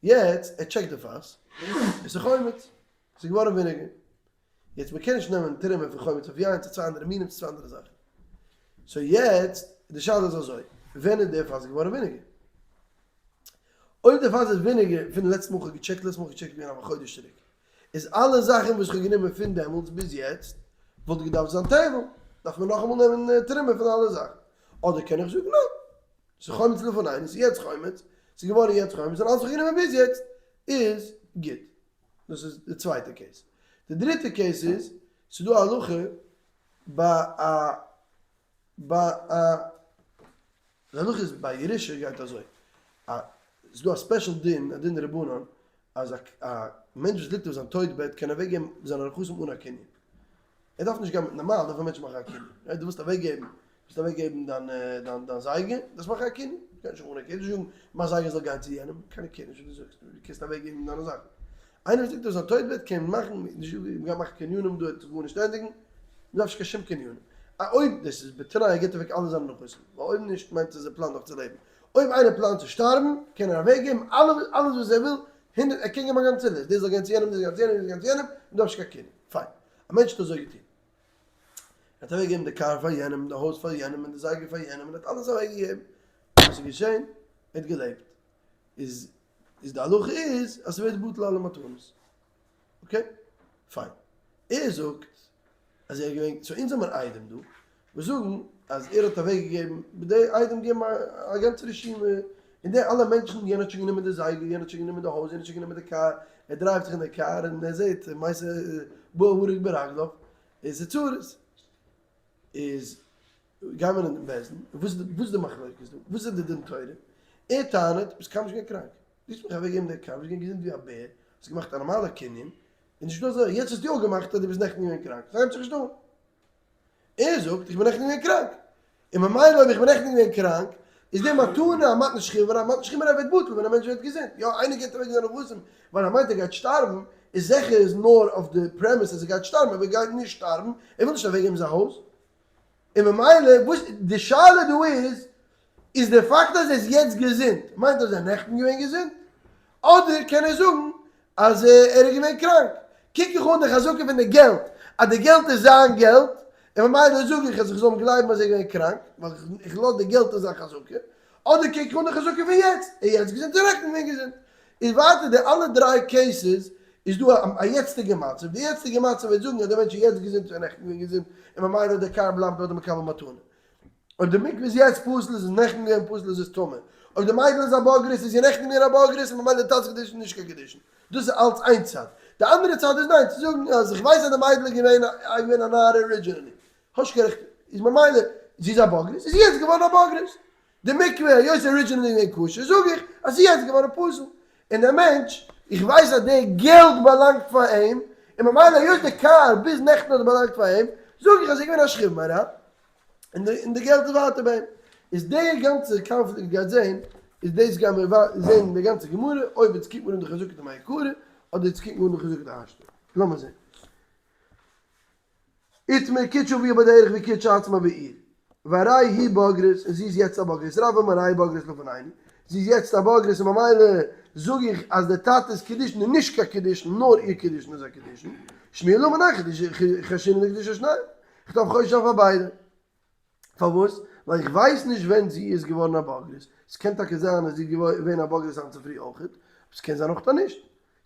יעצט, ער טשעקט די פאס, עס איז חומץ, עס איז געווארן וויניגער. יעצט מען קען נישט נעמען תרומה פון חומץ אויף יין, ס'איז צוויי אנדערע מינים, ס'איז צוויי אנדערע זאכן. so יעצט, די שאלה איז אזוי, ווען איז די פאס געווארן וויניגער? אויב די פאס איז וויניגער פון די לעצטע מאל כ'האב געטשעקט, לעצטע מאל כ'האב געטשעקט איז געווען א חודש צוריק, איז אלע זאכן וואס כ'האב גענומען פון דעמאלטס ביז יעצט וואלט געדארפט זיין טבל, דארף מען נאכאמאל נעמען תרומה פון אלע זאכן. אדער קען איך זאגן ניין, ס'איז חומץ לפנינו, ס'איז יעצט חומץ, ס'איז געווארן יעצט חומץ און אלעס וואס כ'האב גענומען ביז יעצט איז גוט. דאס איז די צווייטע case. די דריטע case איז, ס'איז דא א הלכה ביי א ביי א די הלכה איז ביי ירושה גייט אזוי, א ס'איז דא א special דין, א דין דרבנן, אז א א מענטש וואס ליגט אויף זיין טויט בעט קען אוועק געבן זיינע נכסים אן א קנין. ער דארף נישט גיין מיט נארמאל דארף א מענטש מאכן א קנין. right דו ווילסט אוועק געבן, ווילסט אוועק געבן דיין דיין דיין זייגער, דארפסט מאכן א קנין. קען נישט אן א קנין, נישט זאגן מיין זייגער זאל גיין צו יענעם, קיינער קער נישט וואס דו זאגסט, דו קענסט אוועק געבן דיינע זאכן. איינער וואס ליגט אויף זיין טויט בעט קען מאכן, נישט מ'גייט מאכן קנינים דא וועט זיך גארנישט ענדיגן, מ'דארף נישט קיין שום קנינים. אויב דאס איז בתנאי ער גיבט אוועק אלע זיינע נכסים, ווייל אויב נישט מיינט עס אז ער פלאנט נאך צו לעבן. אויב איינער פלאנט צו שטארבן קען ער אוועקגעבן אלעס וואס ער וויל, הונדערט, ער קען געבן א גאנצע list, דאס זאל גיין צו יענעם, דאס זאל גיין צו יענעם, דאס זאל גיין צו יענעם, מ'דארף נישט קיין קנין. פיין. א מענטש האט אזוי געטון. ער האט אוועקגעגעבן די קאר פאר יענעם, די הויז פאר יענעם, און די זייגער פאר יענעם, און ער האט אלעס אוועקגעגעבן. וואס איז געשען? ער האט געלעבט. איז איז די הלכה איז אז ס'ווערט בטל אלע מתנות. okay? פיין. ער זאגט אז ער איז געווען, so אונז האמיר עדים דא וואס זאגן אז ער האט אוועק געגעבן, די עדים געבן א גאנצע רשימה, און די אלע מענטשן, יענער האט שוין גענומען די זייגער, יענער האט שוין גענומען די הויז, יענער האט שוין גענומען די קאר, ער דרייווט זיך אין די קאר און ער זעט מעשה בא הרוג ברגליו, און ס'איז צרות. איז גייען מיר אין בית דין, וואס איז די מחלוקת דא? וואס איז די דין תורה? ער טענה'ט, ביסט קיינמאל נישט געווען קראנק, דו האסט מיך אוועק געגעבן די קאר, ביסט געווען געזונט ווי א בער, האסט געמאכט א נארמאלע קנין, און נישט דא אזוי, יעצט האסטו אפגעמאכט אז דו ביסט נעכטן געווען קראנק, ס'הייבט זיך נישט אן. ער זאגט, איך בין נעכטן געווען קראנק, און ממילא אויב איך בין נעכטן געווען קראנק, איז די מתנה א מתנת שכיב מרע, מתנת שכיב מרע ווערט בטל ווען א מענטש ווערט געזונט, יא איינער געבט אוועק זיינע נכסים ווייל ער מיינט ער גייט שטארבן, איז זיכער איז נאר אויף די premise אז ער גייט שטארבן, אויב ער גייט נישט שטארבן, ער וויל נישט אוועקגעבן זיין הויז, און ממילא וואס די שאלה דא איז, איז די פאקט אז ער איז יעצט געזונט מיינט אז ער איז נעכטן געווען געזונט? אדער קען ער זאגן אז ער איז געווען קראנק? קוק איך אן די חזקה פון די געלט אז די געלט איז זיין געלט, און ממילא זאג איך אז איך זאל אים גלייבן אז ער איז געווען קראנק, ווייל איך לאז די געלט אין זיין חזקה, אדער קוק איך אן די חזקה פון יעצט, ער איז יעצט געזונט און נעכטן געווען געזונט. איז ווייטער די אלע דריי cases איז דא א יעצטיגע מצב, די יעצטיגע מצב וועט זאגן אז די מענטש איז יעצט געזונט און נעכטן געווען געזונט און ממילא די קאר בלייבט ביי די מקבל מתנה. אויב די מקווה איז יעצט פסול איז עס נעכטן געווען פסול איז עס טמא. אויב די מיידל איז א בוגרת איז זי נעכטן געווען א בוגרת און ממילא די טאטע'ס קידושין איז נישט קיין קידושין. דאס איז אלץ איין צד. די אנדערע צד איז ניין צו זאגן אז איך ווייס אז די מיידל איז געווען געווען א נערה originally. האסט קיין רעכט איז ממילא זי איז א בוגרת איז זי יעצט געווארן א בוגרת. די מקווה היות ס'איז originally געווען כשר זאג איך אז ס'איז יעצט געווארן פסול, און דער מענטש, איך ווייס אז די געלט באלאנגט פאר אים, און ממילא היות די קאר ביז נעכטן האט באלאנגט פאר אים, זאג איך אז ס'איז געווען א שכיב מרע, און די געלט איז ווייטער ביי אים. איז די גאנצע קאנפליקט גייט זעהן, איז דאס גייען מיר זעהן אין די גאנצע גמרא, אויב איצט קוקט מען אן די חזקה דמעיקרא, אדער איצט קוקט מען אן די חזקה דהשתא. לאמיר זעהן. איתמר קידשה אביה בדרך וקידשה עצמה בעיר. והרי היא בוגרת, און זי איז יעצט א בוגרת, רב אמר הרי בוגרת לפנינו, זי איז יעצט א בוגרת און ממילא זאג איך אז די טאטע'ס קידושין איז נישט קיין קידושין נאר איר קידושין איז א קידושין, שמואל אמר ניין חיישינן לקידושי שניהם, איך דארף חושש זיין פאר ביידע. פארוואס? ווייל איך ווייס נישט ווען זי איז געווארן א בוגרת, ס'קען טאקע זיין אז זי איז געווען א בוגרת היינט צופרי אויכעט, אבער ס'קען זיין אויך אז נישט,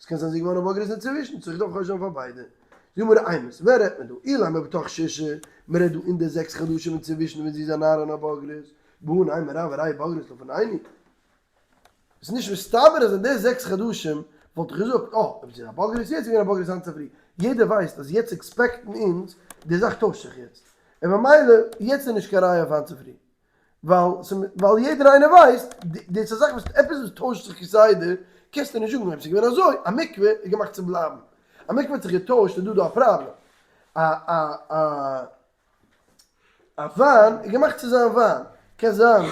ס'קען זיין זי איז געווארן א בוגרת אינצווישן, so איך דארף חושש זיין פאר ביידע. זאג מיר אימת, ווען רעדט מען דא? אילימא בתוך ששה, מ'רעדט דא אין די 6 חדשים אינצווישן ווען זי איז א נערה און א בוגרת, בהא נימא רב הרי בוגרת לפנינו. עס איז נישט מסתבר אז אין די 6 חדשים וואלט איך געזאגט, אה, אויב זי איז א בוגרת יעצט, איז געווען א בוגרת היינט צופרי. יעדער ווייסט אז יעצט expect ן אונז, די זאך טוישט זיך יעצט. און ממילא, יעצט איז נישט קיין ראיה אויף היינט צופרי. ווייל יעדער איינער ווייסט, דאס איז א זאך וואס עפעס וואס טוישט זיך כסדר, קענסטו נישט זאגן אויב ס'איז געווען אזוי, א מקווה איז געמאכט צו בלייבן. א מקווה האט זיך געטוישט איז דא דא א פראבלעם. א א א. א וויין איז געמאכט צו זיין וויין, קען זיין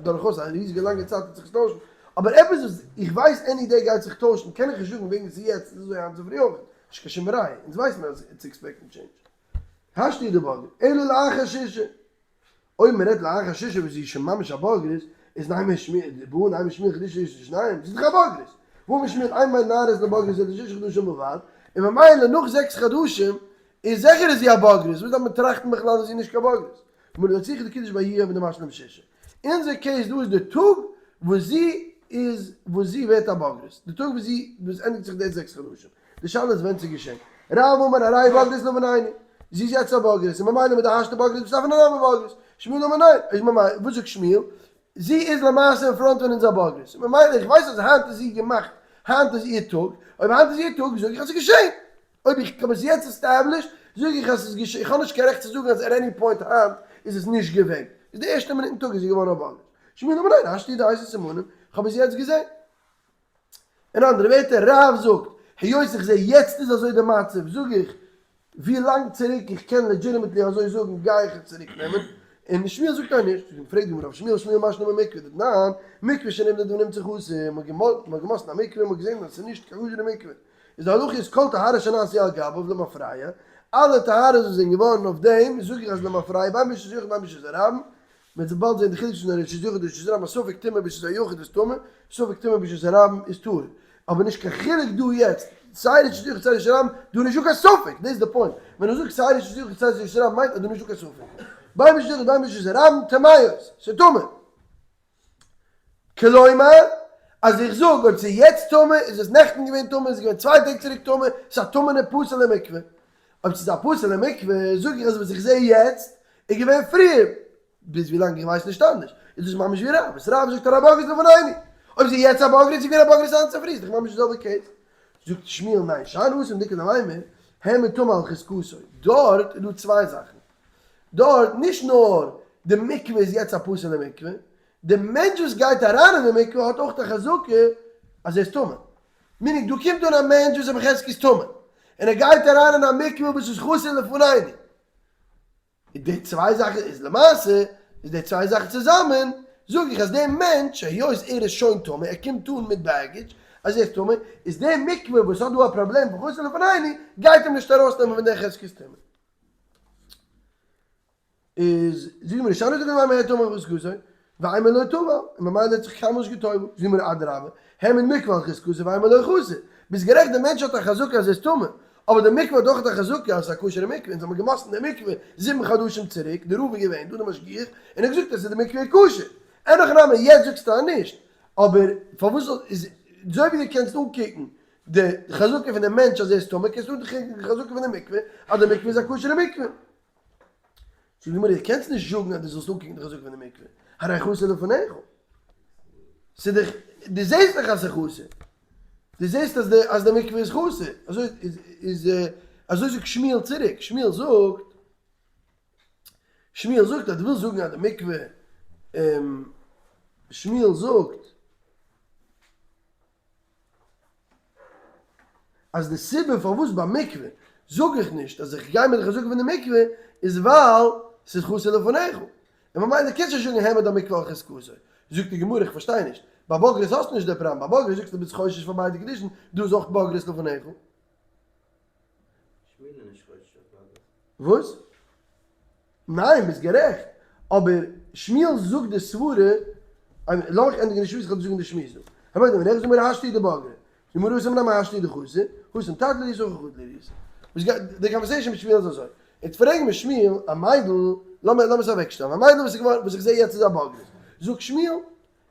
דורכאויס א ריזיגע לאנגע צייט וועט זיך עס טוישן, אבער עפעס וואס איך ווייס any day גייט זיך טוישן קען איך נישט זאגן וועגן ס'איז יעצט איז אזוי היינט צופרי אויך, נישט קיין שום ראיה, אונז ווייסן אז it's expecting change. השתא דבגרה, אלא לאחר שישה. אויב מען רעדט לאחר שישה וואס זי איז שוין ממש א בוגרת, איז נימא שמואל, דבעא נימא שמואל חידושא איש לשניים, זי איז דאך א בוגרת. והאמר שמואל אין בין נערות לבגרות אלא שישה חדשים בלבד, און ממילא נאך 6 חדשים איז זיכער איז זי א בוגרת, וואס דארף מען טראכטן בכלל אז זי איז נישט קיין בוגרת? גמרא לא צריכא דקידש ביה מדמשלים שישה. אונזער case דא איז די טאג וואס זי איז וואס זי ווערט א בוגרת, די טאג וואס זי וואס ענדיגט זיך די 6 חדשים. די שאלה איז ווען ס'איז געשען. רב אמר הרי בוגרת לפנינו. זי איז יעצט א בוגרת, און ממילא מיט די השתא בוגרת ביסטו אפילו נאך א בוגרת. שמואל אמר ניין. איז ממילא, וואס זאגט שמואל? זי איז למעשה אין front פון אונז א בוגרת. ממילא איך ווייס אז היינט איז זי געמאכט, היינט איז איר טאג. אויב היינט איז איר טאג, זאג איך אז ס'איז געשען. אויב איך האב עס יעצט established, זאג איך אז ס'איז געשען. איך האב נישט קיין רעכט צו זאגן אז at any point היינט איז עס נישט געווען. איז די ערשטע מינוט אין טאג איז זי געווארן א בוגרת. שמואל אמר ניין, השתא דאייתי סימנים, איך האב עס יעצט געזען. אין אנדערע ווערטער, רב זאגט, היות איך זע יעצט איז אזוי די מצב, זאג איך, ווי לאנג צוריק איך קען legitimately אזוי זאגן גיי איך עס צוריק נעמען, און שמואל זאגט אז נישט, פרעגט די גמרא אויף שמואל, שמואל מאי שנא במקווה דתנן, מקווה שנמדד ונמצא חסר, מען האט געמאסטן א מקווה און מען האט געזען אז עס איז נישט קיין כשר'ע מקווה, איז די הלכה איז כל טהרה שנעשו על גביו למפרע, אלע טהרות וואס זענען געווארן אויף דעם זאג איך אז למפרע בין ברשות היחיד בין ברשות הרבים, מען וועט באלד זען די חילוק צווישן א רשות יחיד און רשות הרבים אז ספק טומאה ברשות היחיד איז טמא, ספק טומאה ברשות הרבים איז טהור. אבער נישט קיין חילוק דא יעצט, סיי רשות יחיד סיי רשות הרבים, דא איז נישטא קיין ספק, דאס איז די point. ווען איך זאג סיי רשות יחיד סיי רשות הרבים מיינט אז דא איז נישטא קיין ספק. בין ברשות יחיד בין ברשות הרבים טמאות, ס'איז טמא. כלומר, אז איך זאג אויב ס'איז יעצט טמא איז עס נעכטן געווען טמא, איז געווען 2 טעג צוריק טמא, ס'איז א טמא'נע פסול'ע מקווה. אויב ס'איז א פסול'ע מקווה, זאג איך אז וואס איך זע יעצט איז געווען פריער, ביז ווי לאנג איך ווייס נישט אנדערש, איז דאס ממש ווי רב, וואס רב זאגט הרי בוגרת לפנינו. אויב ס'איז יעצט א בוגרת, איז געווען א בוגרת היינט צופרי, איז דאך ממש די זעלבע case. זאגט שמואל ניין, שאני התם דאיכא למימר, העמד טמא על חזקתו. דארט איז דא צוויי זאכן. דארט נישט נאר די מקווה איז יעצט א פסול'ע מקווה, די מענטש וואס גייט אריין אין די מקווה האט אויך א חזקה אז ער איז טמא. meaning דא קומט אן א מענטש וואס איז בחזקת טמא, און ער גייט אריין אין א מקווה וואס איז חסר לפנינו. די צוויי זאכן איז למעשה, איז די צוויי זאכן צוזאמען, זאג איך אז דער מענטש, היות ער איז שוין טמא, ער קומט אן מיט baggage, אז ער איז טמא, איז די מקווה וואס האט דא א פראבלעם פון חסר לפנינו, גייט אים נישט ארויסנעמען פון דער חזקת טומאה. איז זאגט מיר שאני התם דאיכא למימר טמא על חזקתו, ואימא לא טבל, און ממילא האט זיך קיינמאל נישט גע'טובל'ט, זאגט מיר אדרבה, העמד מקווה על חזקתו ואימא לא חסר, ביסט גערעכט דער מענטש האט א חזקה אז ער איז טמא, אבער די מקווה האט אויך א חזקה אז עס איז א כשר'ע מקווה, אונז האבן געמאסטן די מקווה 7 חדשים צוריק, די רב איז געווען דא די משגיח, און ער האט געזאגט אז די מקווה איז כשר, אין הכי נמי יעצט זאגסטו אז נישט, אבער פארוואס זאל, איז אזוי ווי דו קענסט אנקוקן די חזקה פון די מענטש אז ער איז טמא, קענסטו אנקוקן די חזקה פון די מקווה אז די מקווה איז א כשר'ע מקווה. זאגט די גמרא, דו קענסט נישט זאגן אז דו זאלסט אנקוקן די חזקה פון די מקווה, הרי חסר לפניך. ס'איז דאך, דו זעסט דאך אז ס'איז חסר. דו זעסט אז די אז די מקווה איז חסר. אזוי איז איז אזוי זאגט שמואל צוריק. שמואל זאגט אז דו ווילסט זאגן אז די מקווה, שמואל זאגט אז די סיבה פארוואס ביי מקווה זאג איך נישט אז איך גיי מיט די חזקה פון די מקווה איז ווייל ס'איז חסר לפניך, און ממילא קענסטו נישט זאגן העמד המקווה על חזקתו. זאגט די גמרא איך פארשטיי נישט, ביי בוגרת האסטו נישט די פראבלעם, ביי בוגרת זאגסטו ביסט חושש פאר ביידע קידושין, דא איז אויך בוגרת לפניך. שמואל איז נישט חושש אויף בוגרת. וואס? ניין, ביסט גערעכט, אבער שמואל זאגט די סברה, לאמיך ענדיגן די שמועס, איך וועל זאגן די שמועס דא. המועד אמר ר' זמיר השתא דבגרה, זמיר התם נמי השתא דחסר, התם תד לריסא הכא חד לריסא. וואס גייט, די conversation מיט שמואל איז אזוי, יעצט פרעגן מיר שמואל, א מיידל, לאמיר לאמיר עס אוועקשטעלן, א מיידל וואס איז געווארן, וואס איך זע יעצט איז א בוגרת, זאגט שמואל,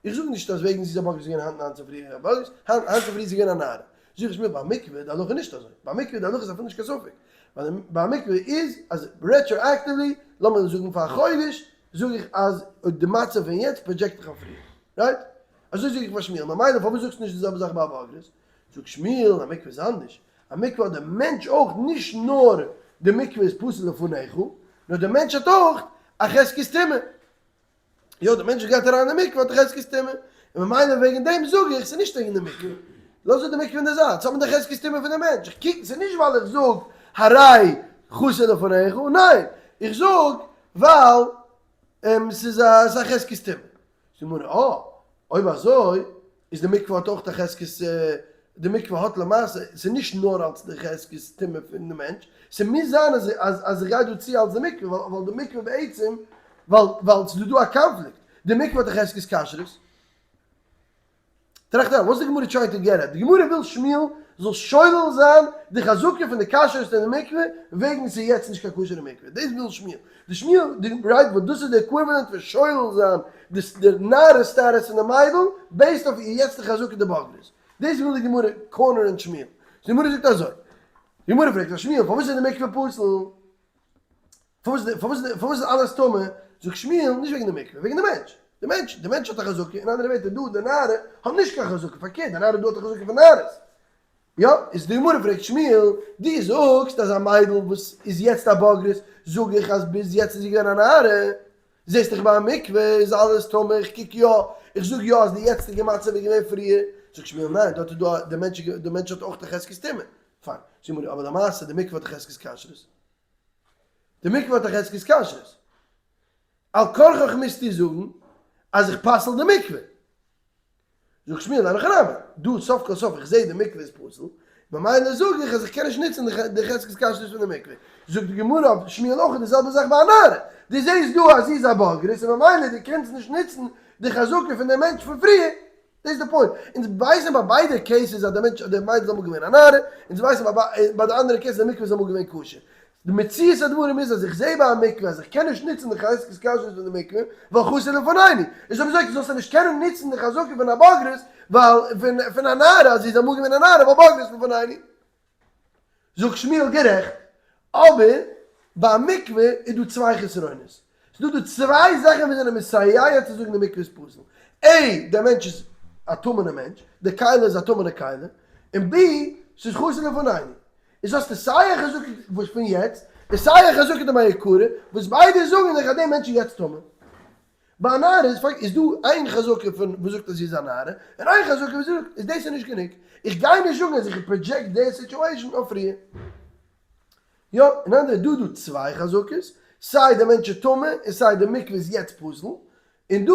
איך זאג נישט אז וועגן זי איז א בוגרת איז געווען היינט 9 צופרי א בוגרת, היינט צופרי איז זי געווען א נערה. זאג איך שמואל, ביי מקווה די הלכה איז נישט אזוי, ביי מקווה די הלכה איז אפילו נישט קיין ספק, ווייל ביי מקווה איז אז retroactively, לאמיר זאגן פאר א חודש, זאג איך אז די מצב פון יעצט project איך אויף פריער, right? אזוי זאג איך פאר שמואל, ממילא פארוואס זאגסטו נישט די זעלבע זאך ביי א בוגרת? זאגט שמואל, א מקווה איז אנדערש, א מקווה האט דער מענטש אויך, נישט נאר די מקווה איז פסול לפניך, נאר דער מענטש האט אויך א חזקת טומאה. יא, דער מענטש גייט אריין אין די מקווה האט א חזקת טומאה, און ממילא וועגן דעם זאג איך, ס'איז נישט וועגן די מקווה, לאז אפ די מקווה אין די זייט, ס'האט מיט די חזקת טומאה פון די מענטש, איך קוק, ס'איז נישט ווייל איך זאג הרי חסר לפניך, ניין, איך זאג ווייל ס'איז א חזקת טומאה. זאגט די גמרא, אה, אויב אזוי איז די מקווה האט אויך א חזקת, די מקווה האט למעשה, ס'איז נישט נאר אלס די חזקת טומאה פון די מענטש, ס'מוז זיין אז אז איך גיי דא צו אלס די מקווה, ווייל די מקווה בעצם, ווייל ווייל ס'איז דא דא א קאנפליקט, די מקווה האט א חזקת כשרות. טראכט אריין, וואס די גמרא trying to get at? די גמרא וויל שמואל זאל שולל זיין די חזקה פון די כשרות אין די מקווה וועגן ס'איז יעצט נישט קיין כשר'ע מקווה, דאס וויל שמואל. די שמואל, די right וואס דאס איז די equivalent פון שולל זיין די די נערה status פון די מיידל based אויף איר יעצטיגע חזקה די בגרות. דאס וויל די גמרא corner ען שמואל. די גמרא זאגט אזוי, די גמרא פרעגט אויף שמואל פארוואס איז די מקווה פסול? פארוואס איז אלעס טמא? זאגט שמואל, נישט וועגן די מקווה, וועגן די מענטש. די מענטש, די מענטש האט א חזקה, אין אנדערע ווערטער דא די נערה האט נישט קיין חזקה, פארקערט די נערה דא האט א חזקה פון נערות. יא, איז די גמרא פרעגט שמואל, דו זאגסט אז א מיידל וואס איז יעצט א בוגרת, זאג איך אז ביז יעצט איז זי געווען א נערה, זעסט דאך ביי א מקווה איז אלעס טמא, איך קוק יא, איך זאג יא אז די יעצטיגע מצב איז געווען פריער, זאגט שמואל ניין, דארט איז דא די מענטש, די מענטש האט אויך א חזקת טומאה, פיין, זאגט די גמרא, אבער למעשה די מקווה האט א חזקת כשרות. די מקווה האט א חזקת כשרות. על כרחך מוזטו זאגן אז איך פסל די מקווה. זאגט שמואל אין הכי נמי, דא סוף כל סוף איך זעה די מקווה איז פסול, ממילא זאג איך אז איך קען נישט נוצן די חזקת כשרות פון די מקווה. זאגט די גמרא אויף שמואל אויך די זעלבע זאך ביי א נערה, דו זעסט דא אז זי איז א בוגרת און ממילא דו קענסט נישט נוצן די חזקה פון די מענטש פון פריער. דאס איז די point. אונז ווייסן ביי ביידע cases אז די מענטש די מיידל איז אמאל געווען א נערה, אונז ווייסן ביי די אנדערע case אז די מקווה איז אמאל געווען כשר. די מציאות הדברים איז אז איך זעה ביי א מקווה אז איך קען נישט נוצן די חזקת כשרות פון די מקווה ווייל חסר לפנינו. איז אויב אזוי זאלסטו נישט קענען נוצן די חזקה פון א בוגרת ווייל פון א נערה אז זי איז אמאל געווען א נערה ווייל בוגרת לפנינו. זאגט שמואל גערעכט, אבער ביי א מקווה איז דא צוויי חסרונות, ס'איז דא דא צוויי זאכן וואס זענען מסייע צו זאגן די מקווה איז פסול, A דער מענטש איז א טמא'נער מענטש, די כלי איז א טמא'נע כלי, און B ס'איז חסר לפנינו. איז האסטו סיי א חזקה וואס פון יעצט, און סיי א חזקה דמעיקרא, וואס ביידע זאגן דיך אז דער מענטש איז יעצט טמא. ביי א נערה איז פארקערט, איז דא איין חזקה פון וואס זאגט אז זי איז א נערה, און איין חזקה וואס זאגט איז דאס איז נישט גענוג, איך גיי נישט זאגן אז איך project די situation אויף פריער. יא, אין אנדערע דא דא צוויי חזקות, סיי די מענטש איז טמא און סיי די מקווה איז יעצט פסול, און דא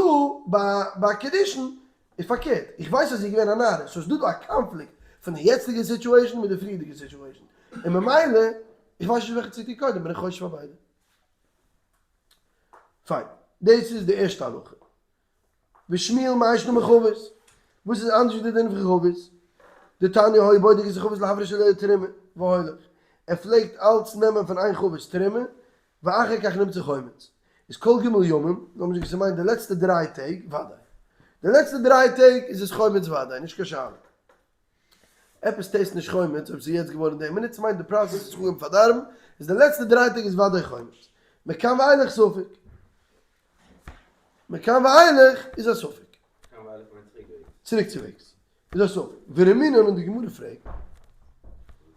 ביי ביי קידושין איז פארקערט, איך ווייס אז זי איז געווען א נערה, so איז דא דא א קאנפליקט פון די יעצטיגע situation מיט די פריערדיגע situation, און ממילא איך ווייס נישט וועלכע צו טון קודם, בין איך חושש פאר ביידע. פיין, דאס איז די ערשטע הלכה. ושמואל מאי שנא מחבית? וואס איז אנדערש ווי די דין פון חבית? דתניא היה בודק את החבית להפריש עליה תרומה והולך, ער פלעגט אלץ נעמען פון איין חבית תרומה ואחר כך נמצא חומץ, איז כל ג' ימים, לאמיר זאגן ס'מיינט די לעצטע דריי טעג, ודאי. די לעצטע דריי טעג איז עס חומץ ודאי, נישט קיין שאלה. עפעס taste נישט חומץ אויב ס'איז יעצט געווארן די מינוט ס'מיינט די process האט זיך אנגעהויבן פארדארבן איז די לעצטע דריי טעג איז וודאי חומץ מכאן ואילך ספק מכאן ואילך איז א ספק. מכאן ואילך מיינט צוריקוועגס. צוריקצווועגס איז א ספק. ורמינן און די גמרא פרעגט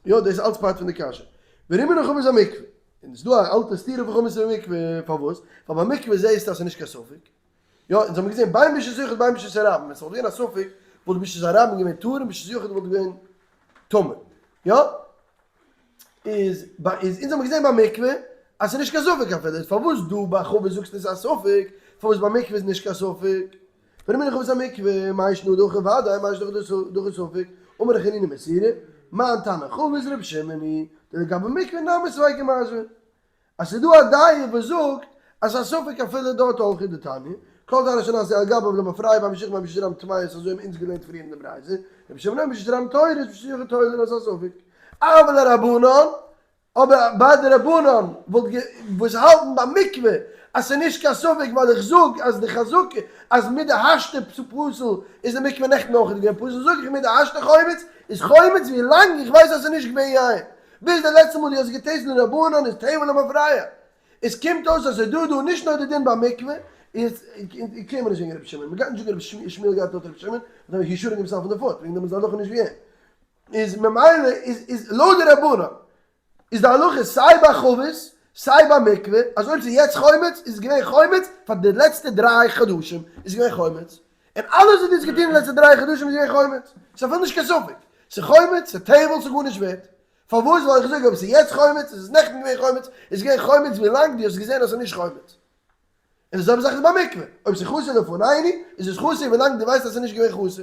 יא דאס איז אלץ part פון די קשיא. ורמינן חבית אמקווה און ס'איז דא א אלטע סתירה פון חבית אמקווה פארוואס ווייל ביי מקווה זעהסטו אז ס'איז נישט קיין ספק. יא, אונז האבן געזען בין ברשות יחיד בין ברשות הרבים, ווען ס'וואלט געווען א ספק וואלט ברשות הרבים געווען טהור און ברשות יחיד וואלט געווען טמא, יא? איז ביי איז אונז האבן געזען ביי מקווה אז ס'איז נישט קיין ספק אפילו, איז פארוואס דא ביי חבית זאגסטו ס'איז א ספק, פארוואס ביי מקווה איז נישט קיין ספק? ורמינן חבית אמקווה, מאי שנא דהכא ודאי, מאי שנא דהכא ספק, אמר ר' חנינא מסורא, מאן תנא חבית ר' שמעון היא, דלגבי מקווה נמי ספיקא משוי. אז ס'איז דא א דיעה וואס זאגט אז ס'איז א ספק אפילו דארט אויך אין די תניא, כל טהרות שנעשו על גביו למפרע בין ברשות בין ברשות הרבים טמאות אזוי האבן אונז געלערנט פריער אין די ברייתא, רבי שמעון אומר ברשות הרבים טהורות ברשות יחיד תולין אז ס'איז א ספק. אבל לרבנן, אבער ביי די רבנן וואלט וואס האלטן ביי מקווה אז ס'איז נישט קיין ספק ווייל איך זאג אז די חזקה אז מיט די השתא פסול איז די מקווה נעכטן אויך געווען פסול זאג איך מיט די השתא חומץ איז חומץ ווי לאנג איך ווייס אז ס'איז נישט געווען יין. ביז די לעצטע מאל דו האסט גע taste ט לרבנן איז טבל למפרע. עס קומט אויס אז ס'איז דא דא נישט נאר די דין ביי מקווה, איז קען מען נישט זאגן רבי שמעון, מ'גייט נישט זאגן רבי שמואל גייט לויט רבי שמעון, ווייל he shooting himself in the foot, וועגן דעם איז די הלכה נישט ווי אים. איז ממילא איז איז לויט די רבנן איז די הלכה סיי ביי חבית סיי ביי מקווה אז אויב ס'איז יעצט חומץ איז עס געווען חומץ פאר די לעצטע דריי חדשים איז געווען חומץ, און אלעס וואס דו האסט געטון די לעצטע דריי חדשים איז געווען חומץ, ס'איז אפילו נישט קיין ספק, ס'איז חומץ, ס'איז טבל, ס'איז גארנישט ווערט. פארוואס? ווייל איך זאג אויב ס'איז יעצט חומץ, איז עס נעכטן געווען חומץ, איז געווען חומץ ווילאנג דו האסט געזען אז ס'איז נישט חומץ. און די זעלבע זאך איז ביי מקווה, אויב ס'איז חסר לפנינו, איז עס חסר ווילאנג דו ווייסט אז ס'איז נישט געווען חסר.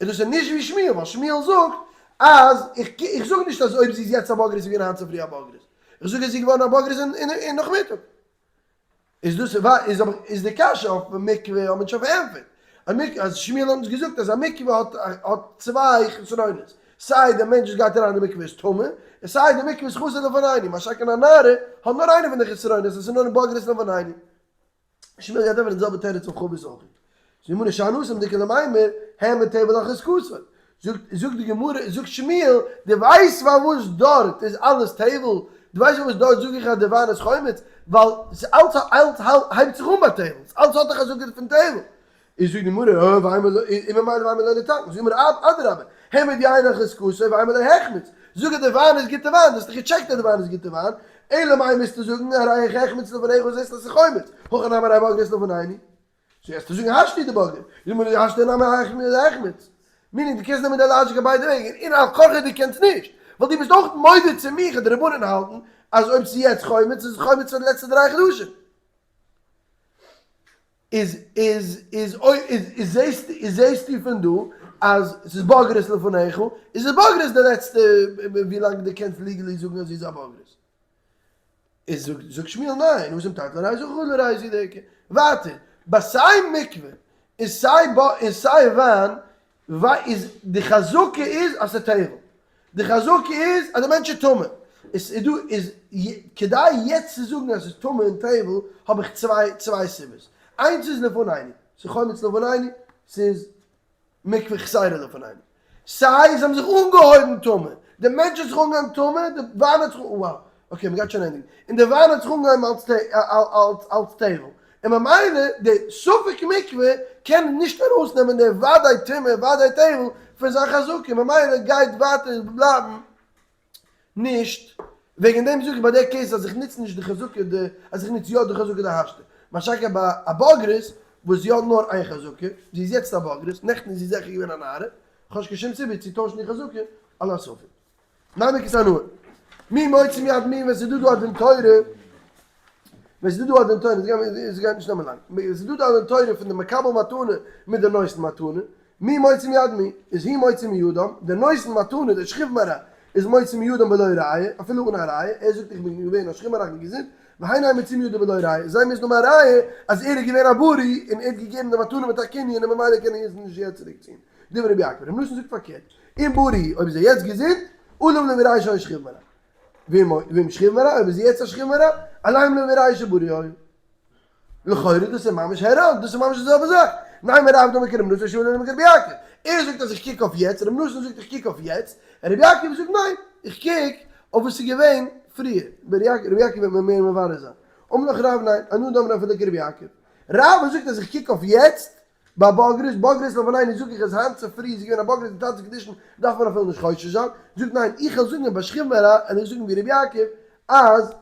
און דאס איז נישט ווי שמואל, ווייל שמואל זאגט אז, איך זאג נישט אז אויב זי איז יעצט א בוגרת איז געווען היינט צופרי א בוגרת, איך זאג אז זי איז געווארן א בוגרת אין נאכמיטאג. איז דאס איז אבער איז די קשיא אויף מקווה האט מען שוין פארענטפערט, א מקווה אז שמואל האט אונז געזאגט אז א מקווה האט האט צוויי חסרונות, סיי דער מענטש וואס גייט אריין אין די מקווה איז טמא, און סיי די מקווה איז חסר לפנינו, משא כ א נערה האט נאר איינע פון די חסרונות אז עס איז נאר בוגרת לפנינו. שמואל גייט ענטפערן די זעלבע תירוץ אויף חבית אויך. זאגט די גמרא שאני התם דאיכא למימר העמד טבל על חזקתו. זאגט זאגט די גמרא זאגט שמואל דו ווייסט פארוואס דארט איז אלעס טבל? דו ווייסט פארוואס דארט זאג איך אז די וויין איז חומץ? ווייל ס'אלץ אלץ הייבט זיך אן ביי טבל, ס'אלץ האט א חזקה פון טבל. איז זאגט די גמרא אה ואימא לא און ממילא ואימא לא ניתן, זאגט די גמרא אדרבה העמד יין על חזקתו ואימא לא החמיץ, זאג אז די וויין איז גוטע וויין, דו האסט דאך געטשעקט אז די וויין איז גוטע וויין, אלא מאי מוזטו זאגן הרי החמיץ לפניך זעסט אז ס'איז חומץ, הכא נמי הרי בוגרת לפנינו. סאו וועסטו זאגן השתא דבגר, זאגט מען השתא נמי החמיץ החמיץ. meaning דו קענסט נעמען די logic אויף ביידע וועגן, און על כרחך דו קענסט נישט, ווייל דו ביסט אויך מודה צו מיך אז די רבנן האלטן אז אויב ס'איז יעצט חומץ איז עס חומץ פאר די לעצטע דריי חדשים. איז איז איז אויב איז איז זעסטו איז זעסטו פון דא אז ס'איז בוגרת לפניך, איז עס בוגרת די לעצטע ווי לאנג דו קענסט legally זאגן אז זי איז א בוגרת. איז זאגט שמואל ניין, התם תרתי לרישא הכא לרישא דיקא. ווייטער, ביי סיי מקווה און סיי און סיי וויין, איז די חזקה איז אז ס'איז טבל. די חזקה איז אז די מענטש איז טמא. עס איז דא איז כדי יעצט צו זאגן אז ס'איז טמא און טבל האב איך צוויי סיבות. איינס איז לפנינו, ס'איז חומץ לפנינו, ס'איז מקווה חסרה לפנינו. סיי זיי האבן זיך אנגעהויבן טמא, די מענטש האט זיך אנגעהויבן טמא, די וויין האט זיך, wow, okay מ'גייט שוין ענדיגן, און די וויין האט זיך אנגעהויבן אלס אלס טבל, און ממילא די ספק מקווה קען נישט ארויסנעמען די וודאי טומאה וודאי טבל פון זיין חזקה, ממילא גייט ווייטער בלייבן נישט, וועגן דעם זאג איך ביי די case אז איך נוץ נישט די חזקה די, אז איך נוץ יא די חזקה דהשתא, משא כ ביי א בוגרת וואס זי האט נאר איין חזקה, זי איז יעצט א בוגרת, נעכטן איז זי זעכער געווען א נערה, כ'האב נישט קיין שום סיבה צו טוישן די חזקה על הספק. נימוק את הנאה. מי מוציא מיד מי ווען ס'איז דא דא א דין תורה, ווען ס'איז דא דא א דין תורה, עס גייט נישט נעמען לאנג, ווען ס'איז דא דא א דין תורה פון די מקבל מתנה מיט די נותן מתנה, מי מוציא מיד מי, איז הוא מוציא מידם, דער נותן מתנה, דער שכיב מרע, איז מוציא מידם בלא ראיה, אפילו אן א ראיה, ער זאגט איך בין געווען א שכיב מרע איך בין געזונט, והן אין מוציאין מידו בלא ראיה, זיי מוזן האבן א ראיה אז ער איז געווען א בריא און ער האט געגעבן די מתנה מיט א קנין און ממילא קען ער עס נישט יעצט צוריק ציען. דברי רבי יעקב, רבי נתן זאגט פארקערט, אם בריא, אויב איז ער יעצט געזונט, עליו להביא ראיה שהיה שכיב מרע. ואם שכיב מרע, אויב איז ער יעצט א שכיב מרע, עליהם להביא ראיה שבריא היה. לכאורה דאס איז ממש הערה, דאס איז ממש די זעלבע זאך. נימא רב דאמר כרבי נתן שמואל דאמר כרבי יעקב. ער זאגט אז איך קוק אויף יעצט, רבי נתן זאגט איך קוק אויף יעצט, און רבי יעקב זאגט ניין, איך קוק אויף וואס איז געווען פריער. רבי יעקב וועט מיר מער מברר זיין. אמר לך רב ניין, אנא דאמרי אפילו כרבי יעקב. רב וואס זאגט אז איך קוק אויף יעצט, ביי בוגרת, בוגרת לפנינו זאג איך אז היינט צופרי איז געווען א בוגרת מיט טאטעס קידושין דארף מען אפילו נישט חושש זיין, זאגט ניין איך וועל זאגן ביי שכיב מרע און איך זאגן ווי רבי יעקב אז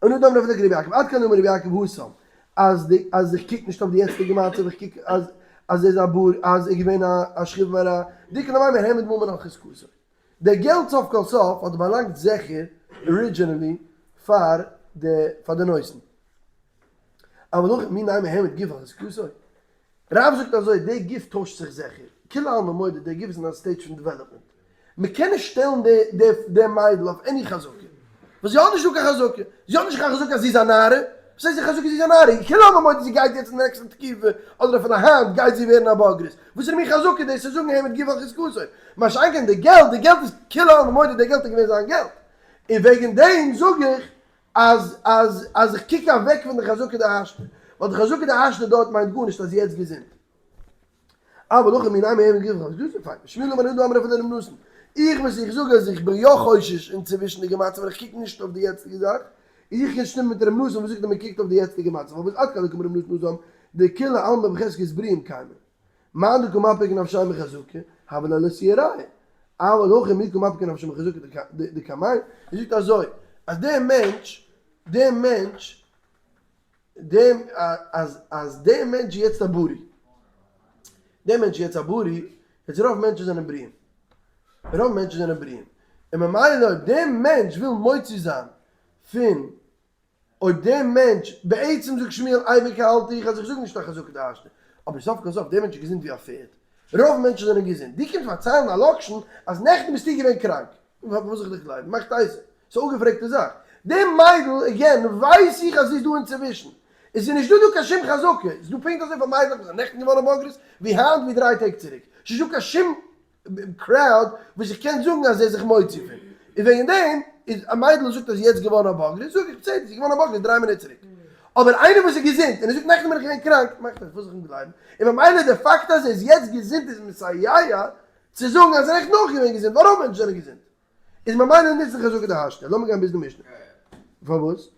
אנא דאמרי אפילו כרבי יעקב עד כאן אמר רבי יעקב התם אז די אז איך קוק נישט אויף די יעצטיגע מצב איך קוק אז אז ער איז א בור אז ער איז געווען א שכיב מרע דאיכא למימר העמד ממון על חזקתו די געלט סוף כל סוף האט באלאנגט זיכער originally פאר די פאר די נותן. אבל הכא מי נימא העמד גוף על חזקתו. רב זאגט אזוי, די גוף טוישט זיך זיכער, כולי עלמא מודה די גוף איז אין א stage פון development, מען קען נישט שטעלן די די די מיידל אויף any חזקה, ווייל זי האט נישט דא קיין חזקה, זי האט נישט קיין חזקה אז זי איז א נערה, וואס הייסט די חזקה זי איז א נערה, כולי עלמא מודה זי גייט יעצט אין די נעקסטע תקופה אדער אפילו היינט גייט זי ווערן א בוגרת, וואס איז מין חזקה דאס צו זאגן העמד גוף על חזקתו, מה שאין כן די געלט, די געלט איז כולי עלמא מודה די געלט איז געווען זיין געלט, און וועגן דעם זאג איך אז אז אז איך קוק אוועק פון די חזקה דהשתא, ווייל די חזקה דהשתא דארט מיינט גארנישט אז יעצט געזונט. אבל הכא מי נימא העמד גוף על חזקתו, פיין, שמואל אמר אנא דאמרי אפילו ר' נתן, איך וואס איך זאג אז איך בין יא חושש אין צווישנדיגע מצב און איך קוק נישט אויף די יעצטיגע זאך, איז איך קען שטימען מיט ר' נתן וואס זאגט אז מען קוקט אויף די יעצטיגע מצב, אבער עד כאן דקאמר ר' נתן התם דכולי עלמא בחזקת בריאים קיימי. מאן דקא מפיק נפשיה מחזקה, הוה ליה לאתויי ראיה. אבל הכא מי קא מפיק נפשיה מחזקה דקמיה, ער זאגט אזוי, אז דער מענטש, דער מענטש, דעם, אז, אז דער מענטש איז יעצט א בריא. דער מענטש איז יעצט א בריא, יעצט רוב מענטשן זענען בריאים. רוב מענטשן זענען בריאים. און ממילא אויב דער מענטש וויל מוציא זיין פון אויב דער מענטש, בעצם זאגט שמואל אייביג האלט איך אז איך זאג נישט א חזקה דהשתא, אבער סוף כל סוף דער מענטש איז געזונט ווי א פערד, רוב מענטשן זענען געזונט, דו קומסט פארציילן א לאקשן אז נעכטן ביסטו געווען קראנק, פארוואס זאל איך דיך גלייבן? מאכט אייזן, ס'איז א אפגעפרעגטע זאך. די מיידל, again, ווייס איך אז זי איז דא אינצווישן, עס איז נישט דא דא קיין שום חזקה, עס איז דא פונקט אזויפיל מיידלעך וואס זענען נעכטן געווארן בוגרות ווי היינט ווי דריי טעג צוריק, ס'איז נישט דא קיין שום crowd וואס איך קען זאגן אז ער איז זיך מוציא פון, און וועגן דעם איז א מיידל זאגט אז זי איז יעצט געווארן א בוגרת, זאג איך בסדר זי איז געווארן א בוגרת דריי מינוט צוריק, אבער איינער וואס איז געזונט און ער זאגט נעכטן בין איך געווען קראנק, מאכט ער, וואס זאל איך אים גלייבן? און ממילא די פאקט אז ער איז יעצט געזונט איז מסייע צו זאגן אז ער איז נעכטן אויך געווען געזונט, ווייל רוב מענטשן זענען געזונט. איז ממילא נוצן חזקה דהשתא. לאמיר גיין ביז די משנה. פארוואס?